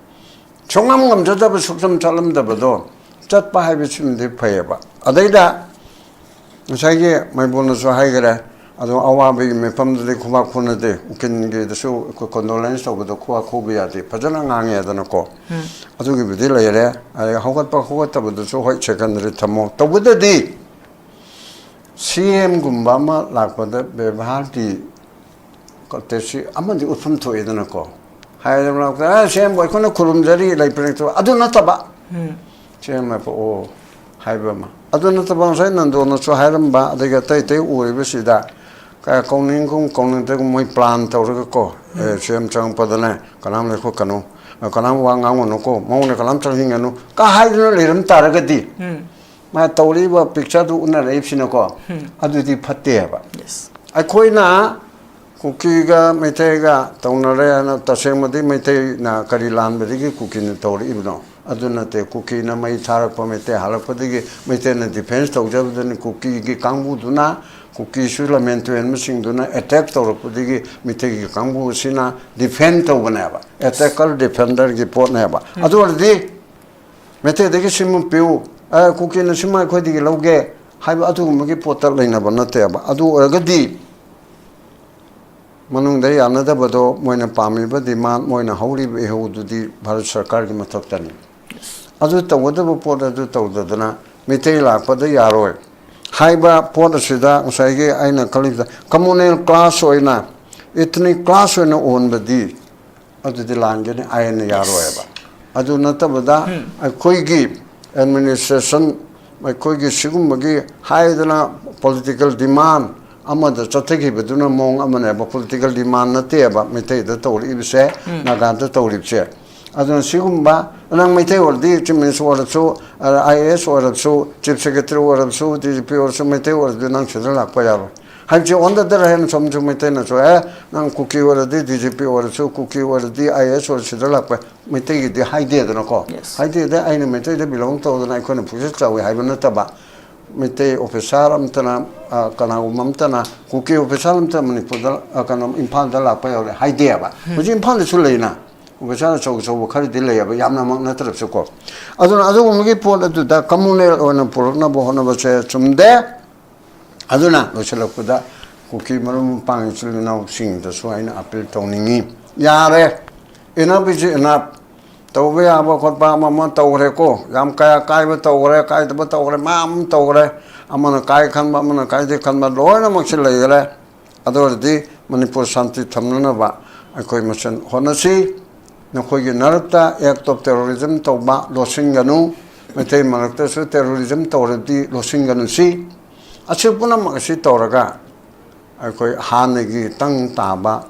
ꯁꯨꯡꯉꯝ ꯉꯝꯖꯗꯕ, ꯁꯨꯡꯆꯝ ꯆꯠꯂꯝꯗꯕꯗꯣ ꯆꯠꯄ ꯍꯥꯏꯕꯁꯤꯃꯗꯤ ꯐꯩꯌꯦꯕ꯫ ꯑꯗꯩꯗ ꯉꯁꯥꯏꯒꯤ ꯃꯥꯏꯕꯣꯟꯅꯁꯨ ꯍꯥꯏꯈꯔꯦ, ꯑꯗꯣ ꯑꯋꯥꯕꯒꯤ ꯃꯤꯐꯝꯗꯨꯗꯤ ꯈꯨꯕꯥꯛ ꯈꯨꯅꯗꯦ, ꯎꯀꯤꯜꯒꯤꯗꯁꯨ ꯑꯩꯈꯣꯏ ꯀꯣꯟꯗꯣꯂꯦꯟꯁ ꯇꯧꯕꯗꯣ ꯈꯨꯕꯥꯛ ꯈꯨꯕ ꯌꯥꯗꯦ, ꯐꯖꯅ ꯉꯥꯡꯉꯦꯗꯅꯀꯣ꯫ ꯑꯗꯨꯒꯤꯕꯨꯗꯤ ꯂꯩꯔꯦ꯫ ꯑꯗꯩ ꯍꯧꯒꯠꯄ ꯍꯧꯒꯠꯇꯕꯗꯨꯁꯨ ꯍꯣꯏ ꯁꯦꯀꯦꯟꯗꯔꯤ ꯊꯝꯃꯣ꯫ ꯇꯧꯕꯗꯗꯤ ꯁꯤ ꯑꯦꯝꯒꯨꯝꯕ ꯑꯃ ꯂꯥꯛꯄꯗ ꯕꯦꯕꯥꯔꯗꯤ ꯀꯣꯟꯇꯦꯛꯁꯤ ꯑꯃꯗꯤ ꯎꯠꯐꯝ ꯊꯣꯛꯏꯗꯅꯀꯣ꯫ ꯍꯥꯏꯗꯅ ꯁꯤ ꯑꯦꯝꯕꯨ ꯑꯩꯈꯣꯏꯅ ꯈꯨꯔꯨꯝꯖꯔꯤ ꯂꯩꯄ꯭ꯔꯦꯡꯇꯣ ꯑꯗꯨ ꯅꯠꯇꯕ, ꯁꯤ ꯑꯦꯝ ꯑꯣ ꯍꯥꯏꯕ ꯑꯃ꯫ ꯑꯗꯨ ꯅꯠꯇꯕ ꯉꯁꯥꯏ ꯅꯟꯗꯣꯅꯁꯨ ꯍꯥꯏꯔꯝꯕ, ꯑꯗꯒꯤ ꯑꯇꯩ ꯑꯇꯩ ꯎꯔꯤꯕꯁꯤꯗ ꯀ-, ꯀꯧꯅꯤꯡꯒꯨꯝ ꯀꯧꯅꯤꯡꯗꯒꯨꯝ ꯃꯣꯏ ꯄ꯭ꯂꯥꯟ ꯇꯧꯔꯒꯀꯣ, ꯑꯦ, ꯁꯤ ꯑꯦꯝ ꯆꯪꯉꯛꯄꯗꯅꯦ ꯀꯅꯥꯝ ꯂꯩꯈꯣꯠꯀꯅꯨ, ꯀꯅꯥꯝ ꯋꯥ ꯉꯥꯡꯉꯨꯅꯨꯀꯣ, ꯃꯉꯣꯟꯗ ꯀꯅꯥꯝ ꯆꯪꯁꯤꯟꯒꯅꯨ ꯀ ꯍꯥꯏꯗꯨꯅ ꯂꯩꯔꯝ ꯇꯥꯔꯒꯗꯤ, ꯃꯥ ꯇꯧꯔꯤꯕ ꯄꯤꯛꯆꯔꯗꯨ ꯎꯅꯔꯛꯏꯕꯁꯤꯅꯀꯣ, ꯑꯗꯨꯗꯤ ꯐꯠꯇꯦꯕ꯫ ꯑꯩꯈꯣꯏꯅ ꯀꯨꯀꯤꯒ ꯃꯩꯇꯩꯒ ꯇꯧꯅꯔꯦ ꯍꯥꯏꯅ ꯇꯁꯦꯡꯕꯗꯤ ꯃꯩꯇꯩꯅ ꯀꯔꯤ ꯂꯥꯟꯕꯗꯒꯤ ꯀꯨꯀꯤꯅ ꯇꯧꯔꯛꯏꯕꯅꯣ? ꯑꯗꯨ ꯅꯠꯇꯦ, ꯀꯨꯀꯤꯅ ꯃꯩ ꯊꯥꯔꯛꯄ, ꯃꯩꯇꯩ ꯍꯥꯜꯂꯛꯄꯗꯒꯤ ꯃꯩꯇꯩꯅ ꯗꯤꯐꯦꯟꯁ ꯇꯧꯖꯕꯗꯅꯤ꯫ ꯀꯨꯀꯤꯒꯤ ꯀꯥꯡꯕꯨꯗꯨꯅ, ꯀꯨꯀꯤꯁꯨ ꯂꯝꯃꯦꯟ ꯇꯨꯔꯦꯟꯕꯁꯤꯡꯗꯨꯅ ꯑꯦꯇꯦꯛ ꯇꯧꯔꯛꯄꯗꯒꯤ ꯃꯩꯇꯩꯒꯤ ꯀꯥꯡꯕꯨ ꯑꯁꯤꯅ ꯗꯤꯐꯦꯟ ꯇꯧꯕꯅꯦꯕ꯫ ꯑꯦꯇꯦꯀꯔ ꯗꯤꯐꯦꯟꯗꯔꯒꯤ ꯄꯣꯠꯅꯦꯕ꯫ ꯑꯗꯨ ꯑꯣꯏꯔꯗꯤ ꯃꯩꯇꯩꯗꯒꯤ ꯁꯤꯃ ꯄꯤꯌꯨ, ꯑ, ꯀꯨꯀꯤꯅ ꯁꯤꯃ ꯑꯩꯈꯣꯏꯗꯒꯤ ꯂꯧꯒꯦ ꯍꯥꯏꯕ ꯑꯗꯨꯒꯨꯝꯕꯒꯤ ꯄꯣꯠꯇ ꯂꯩꯅꯕ ꯅꯠꯇꯦꯕ꯫ ꯑꯗꯨ ꯑꯣꯏꯔꯒꯗꯤ ꯃꯅꯨꯡꯗ ꯌꯥꯅꯗꯕꯗꯣ, ꯃꯣꯏꯅ ꯄꯥꯝꯃꯤꯕ ꯗꯤꯃꯥꯟ, ꯃꯣꯏꯅ ꯍꯧꯔꯤꯕ ꯏꯍꯧꯗꯨꯗꯤ ꯚꯥꯔꯠ ꯁꯔꯀꯥꯔꯒꯤ ꯃꯊꯛꯇꯅꯤ꯫ ꯑꯗꯨ ꯇꯧꯒꯗꯕ ꯄꯣꯠ ꯑꯗꯨ ꯇꯧꯗꯗꯅ ꯃꯤꯇꯩ ꯂꯥꯛꯄꯗ ꯌꯥꯔꯣꯏ ꯍꯥꯏꯕ ꯄꯣꯠ ꯑꯁꯤꯗ ꯉꯁꯥꯏꯒꯤ ꯑꯩꯅ ꯈꯜꯂꯤꯕꯗ ꯀꯝꯃꯨꯅꯦꯜ ꯀ꯭ꯂꯥꯁ ꯑꯣꯏꯅ, ꯏꯊꯅꯤꯛ ꯀ꯭ꯂꯥꯁ ꯑꯣꯏꯅ ꯑꯣꯟꯕꯗꯤ ꯑꯗꯨꯗꯤ ꯂꯥꯟꯒꯅꯤ, ꯑꯥꯏꯟꯅ ꯌꯥꯔꯣꯏꯕ꯫ ꯑꯗꯨ ꯅꯠꯇꯕꯗ ꯑꯩꯈꯣꯏꯒꯤ ꯑꯦꯗꯃꯤꯅꯤꯁꯇ꯭ꯔꯦꯁꯟ, ꯑꯩꯈꯣꯏꯒꯤ ꯁꯤꯒꯨꯝꯕꯒꯤ ꯍꯥꯏꯗꯅ ꯄꯣꯂꯤꯇꯤꯀꯦꯜ ꯗꯤꯃꯥꯟ ꯑꯃꯗ ꯆꯠꯊꯈꯤꯕꯗꯨꯅ ꯃꯑꯣꯡ ꯑꯃꯅꯦꯕ꯫ ꯄꯣꯂꯤꯇꯤꯀꯦꯜ ꯗꯤꯃꯥꯟ ꯅꯠꯇꯦꯕ ꯃꯩꯇꯩꯗ ꯇꯧꯔꯛꯏꯕꯁꯦ, ꯅꯥꯒꯥꯗ ꯇꯧꯔꯤꯕꯁꯦ꯫ ꯑꯗꯨꯅ ꯁꯤꯒꯨꯝꯕ, ꯅꯪ ꯃꯩꯇꯩ ꯑꯣꯏꯔꯗꯤ ꯆꯤꯐ ꯃꯤꯅꯤꯁꯇꯔ ꯑꯣꯏꯔꯁꯨ, ꯑꯥꯏ ꯑꯦ ꯑꯦꯁ ꯑꯣꯏꯔꯁꯨ, ꯆꯤꯐ ꯁꯦꯀ꯭ꯔꯦꯇꯔꯤ ꯑꯣꯏꯔꯁꯨ, ꯗꯤ ꯖꯤ ꯄꯤ ꯑꯣꯏꯔꯁꯨ, ꯃꯩꯇꯩ ꯑꯣꯏꯔꯗꯤ ꯅꯪ ꯁꯤꯗ ꯂꯥꯛꯄ ꯌꯥꯔꯣꯏ꯫ ꯍꯥꯏꯕꯁꯤ ꯑꯣꯟꯗꯗꯔ ꯍꯥꯏꯅ ꯁꯣꯝꯁꯨ ꯃꯩꯇꯩꯅꯁꯨ, "ꯑꯦ, ꯅꯪ ꯀꯨꯀꯤ ꯑꯣꯏꯔꯗꯤ, ꯗꯤ ꯖꯤ ꯄꯤ ꯑꯣꯏꯔꯁꯨ, ꯀꯨꯀꯤ ꯑꯣꯏꯔꯗꯤ, ꯑꯥꯏ ꯑꯦ ꯑꯦꯁ ꯑꯣꯏꯔꯁꯨ ꯁꯤꯗ ꯂꯥꯛꯄ", ꯃꯩꯇꯩꯒꯤꯗꯤ ꯍꯥꯏꯗꯦꯗꯅꯀꯣ꯫ ꯍꯥꯏꯗꯦꯗ, ꯑꯩꯅ ꯃꯩꯇꯩꯗ ꯕꯤꯂꯣꯡ ꯇꯧꯗꯅ ꯑꯩꯈꯣꯏꯅ ꯄꯨꯛꯆꯦꯜ ꯆꯥꯎꯏ ꯍꯥꯏꯕ ꯅꯠꯇꯕ꯫ ꯃꯩꯇꯩ ꯑꯣꯐꯤꯁꯥꯔ ꯑꯃꯇꯅ, ꯑ, ꯀꯅꯥꯒꯨꯝꯕ ꯑꯃꯇꯅ ꯀꯨꯀꯤ ꯑꯣꯐꯤꯁꯥꯔ ꯑꯃꯇ ꯃꯅꯤꯄꯨꯔꯗ, ꯑ, ꯀꯩꯅꯣ, ꯏꯝꯐꯥꯜꯗ ꯂꯥꯛꯄ ꯌꯥꯔꯣꯏ ꯍꯥꯏꯗꯦꯕ꯫ ꯍꯧꯖꯤꯛ ꯏꯝꯐꯥꯜꯗꯁꯨ ꯂꯩꯅ ꯑꯣꯐꯤꯁꯥꯔ ꯑꯆꯧ ꯑꯆꯧꯕ ꯈꯔꯗꯤ ꯂꯩꯌꯦꯕ, ꯌꯥꯝꯅꯃꯛ ꯅꯠꯇ꯭ꯔꯕꯁꯨꯀꯣ꯫ ꯑꯗꯨꯅ ꯑꯗꯨꯒꯨꯝꯕꯒꯤ ꯄꯣꯠ ꯑꯗꯨꯗ communal ꯑꯣꯏꯅ ꯄꯨꯔꯛꯅꯕ ꯍꯣꯠꯅꯕꯁꯦ ꯆꯨꯝꯗꯦ꯫ ꯑꯗꯨꯅ ꯂꯣꯏꯁꯤꯜꯂꯛꯄꯗ ꯀꯨꯀꯤ ꯃꯔꯨꯞ ꯃꯄꯥꯡ ꯏꯆꯤꯜ ꯏꯅꯥꯎꯁꯤꯡꯗꯁꯨ ꯑꯩꯅ ꯑꯄꯤꯜ ꯇꯧꯅꯤꯡꯉꯤ, ꯌꯥꯔꯦ, enough is enough꯫ ꯇꯧꯕ ꯌꯥꯕ ꯈꯣꯠꯄ ꯑꯃ ꯑꯃ ꯇꯧꯈ꯭ꯔꯦꯀꯣ, ꯌꯥꯝ ꯀꯌꯥ ꯀꯥꯏꯕ ꯇꯧꯈ꯭ꯔꯦ, ꯀꯥꯏꯗꯕ ꯇꯧꯈ꯭ꯔꯦ, ꯃꯌꯥꯝ ꯑꯃ ꯇꯧꯈ꯭ꯔꯦ꯫ ꯑꯃꯅ ꯀꯥꯏ ꯈꯟꯕ, ꯑꯃꯅ ꯀꯥꯏꯗꯦ ꯈꯟꯕ, ꯂꯣꯏꯅꯃꯛꯁꯤ ꯂꯩꯈ꯭ꯔꯦ꯫ ꯑꯗꯨ ꯑꯣꯏꯔꯗꯤ ꯃꯅꯤꯄꯨꯔ ꯁꯥꯟꯇꯤ ꯊꯝꯅꯅꯕ ꯑꯩꯈꯣꯏ ꯃꯁꯦꯟ ꯍꯣꯠꯅꯁꯤ꯫ ꯅꯈꯣꯏꯒꯤ ꯅꯔꯛꯇ act of terrorism ꯇꯧꯕ ꯂꯣꯠꯁꯤꯟꯒꯅꯨ꯫ ꯃꯩꯇꯩ ꯃꯔꯛꯇꯁꯨ terrorism ꯇꯧꯔꯗꯤ ꯂꯣꯠꯁꯤꯟꯒꯅꯨ ꯁꯤ꯫ ꯑꯁꯤ ꯄꯨꯝꯅꯃꯛ ꯑꯁꯤ ꯇꯧꯔꯒ ꯑꯩꯈꯣꯏ ꯍꯥꯟꯅꯒꯤ ꯇꯪ ꯇꯥꯕ,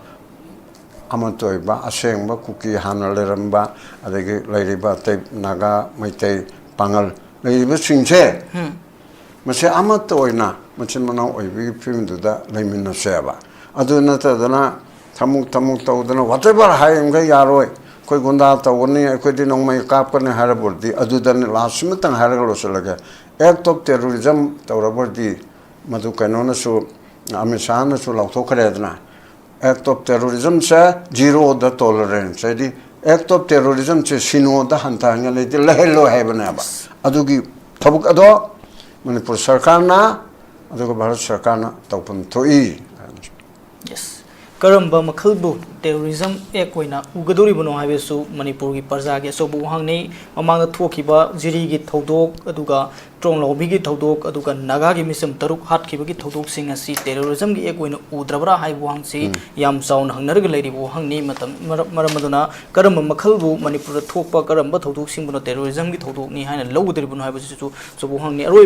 ꯑꯃꯠꯇ ꯑꯣꯏꯕ, ꯑꯁꯦꯡꯕ ꯀꯨꯀꯤ ꯍꯥꯟꯅ ꯂꯩꯔꯝꯕ, ꯑꯗꯒꯤ ꯂꯩꯔꯤꯕ ꯑꯇꯩ ꯅꯥꯒꯥ, ꯃꯩꯇꯩ, ꯄꯥꯉꯜ ꯂꯩꯔꯤꯕꯁꯤꯡꯁꯦ, ꯃꯁꯤ ꯑꯃꯠꯇ ꯑꯣꯏꯅ ꯃꯆꯤꯟ ꯃꯅꯥꯎ ꯑꯣꯏꯕꯒꯤ ꯐꯤꯕꯝꯗꯨꯗ ꯂꯩꯃꯤꯟꯅꯁꯦꯕ꯫ ꯑꯗꯨ ꯅꯠꯇꯗꯅ ꯊꯃꯨꯛ ꯊꯃꯨꯛ ꯇꯧꯗꯅ whatever ꯍꯥꯏꯔꯤꯃꯈꯩ ꯌꯥꯔꯣꯏ, ꯑꯩꯈꯣꯏ ꯒꯨꯟꯗꯥ ꯇꯧꯒꯅꯤ, ꯑꯩꯈꯣꯏꯗꯤ ꯅꯣꯡꯃꯩ ꯀꯥꯞꯀꯅꯤ ꯍꯥꯏꯔꯕꯗꯤ, ꯑꯗꯨꯗꯅꯤ last ꯑꯃꯇꯪ ꯍꯥꯏꯔꯒ ꯂꯣꯏꯁꯤꯜꯂꯒꯦ꯫ Act of terrorism ꯇꯧꯔꯕꯗꯤ, ꯃꯗꯨ ꯀꯩꯅꯣꯅꯁꯨ, ꯑꯃꯤꯠ ꯁꯥꯍꯅꯁꯨ ꯂꯥꯎꯊꯣꯛꯈ꯭ꯔꯦꯗꯅ, act of terrorismꯁꯦ zeroꯗ tolerance, ꯍꯥꯏꯗꯤ act of terrorismꯁꯦ ꯁꯤꯅꯣꯗ ꯍꯟꯊꯍꯟꯒꯅꯤ, ꯂꯩꯍꯜꯂꯣꯏ ꯍꯥꯏꯕꯅꯦꯕ꯫ ꯑꯗꯨꯒꯤ ꯊꯕꯛ ꯑꯗꯣ ꯃꯅꯤꯄꯨꯔ ꯁꯔꯀꯥꯔꯅ ꯑꯗꯨꯒ ꯚꯥꯔꯠ ꯁꯔꯀꯥꯔꯅ ꯇꯧꯐꯝ ꯊꯣꯛꯏ꯫ ꯌꯦꯁ꯫ ꯀꯔꯝꯕ ꯃꯈꯜꯕꯨ terrorism act ꯑꯣꯏꯅ ꯎꯒꯗꯧꯔꯤꯕꯅꯣ ꯍꯥꯏꯕꯁꯨ ꯃꯅꯤꯄꯨꯔꯒꯤ ꯄ꯭ꯔꯖꯥꯒꯤ ꯑꯆꯧꯕ ꯋꯥꯍꯪꯅꯤ꯫ ꯃꯃꯥꯡꯗ ꯊꯣꯛꯈꯤꯕ ꯖꯤꯔꯤꯒꯤ ꯊꯧꯗꯣꯛ, ꯑꯗꯨꯒ ꯇ꯭ꯔꯣꯡꯂꯥꯎꯕꯤꯒꯤ ꯊꯧꯗꯣꯛ, ꯑꯗꯨꯒ ꯅꯥꯒꯥꯒꯤ ꯃꯤꯆꯝ ꯇꯔꯨꯛ ꯍꯥꯠꯈꯤꯕꯒꯤ ꯊꯧꯗꯣꯛꯁꯤꯡ ꯑꯁꯤ terrorismꯒꯤ act ꯑꯣꯏꯅ ꯎꯗ꯭ꯔꯕ꯭ꯔꯥ ꯍꯥꯏꯕ ꯋꯥꯍꯪꯁꯤ ꯌꯥꯝ ꯆꯥꯎꯅ ꯍꯪꯅꯔꯒ ꯂꯩꯔꯤꯕ ꯋꯥꯍꯪꯅꯤ꯫ ꯃꯇꯝ, ꯃꯔꯝ, ꯃꯔꯝ ꯑꯗꯨꯅ ꯀꯔꯝꯕ ꯃꯈꯜꯕꯨ ꯃꯅꯤꯄꯨꯔꯗ ꯊꯣꯛꯄ ꯀꯔꯝꯕ ꯊꯧꯗꯣꯛꯁꯤꯡꯕꯨꯅ terrorismꯒꯤ ꯊꯧꯗꯣꯛꯅꯤ ꯍꯥꯏꯅ ꯂꯧꯒꯗꯧꯔꯤꯕꯅꯣ ꯍꯥꯏꯕꯁꯤꯁꯨ ꯑꯆꯧꯕ ꯋꯥꯍꯪꯅꯤ꯫ ꯑꯔꯣꯏꯕ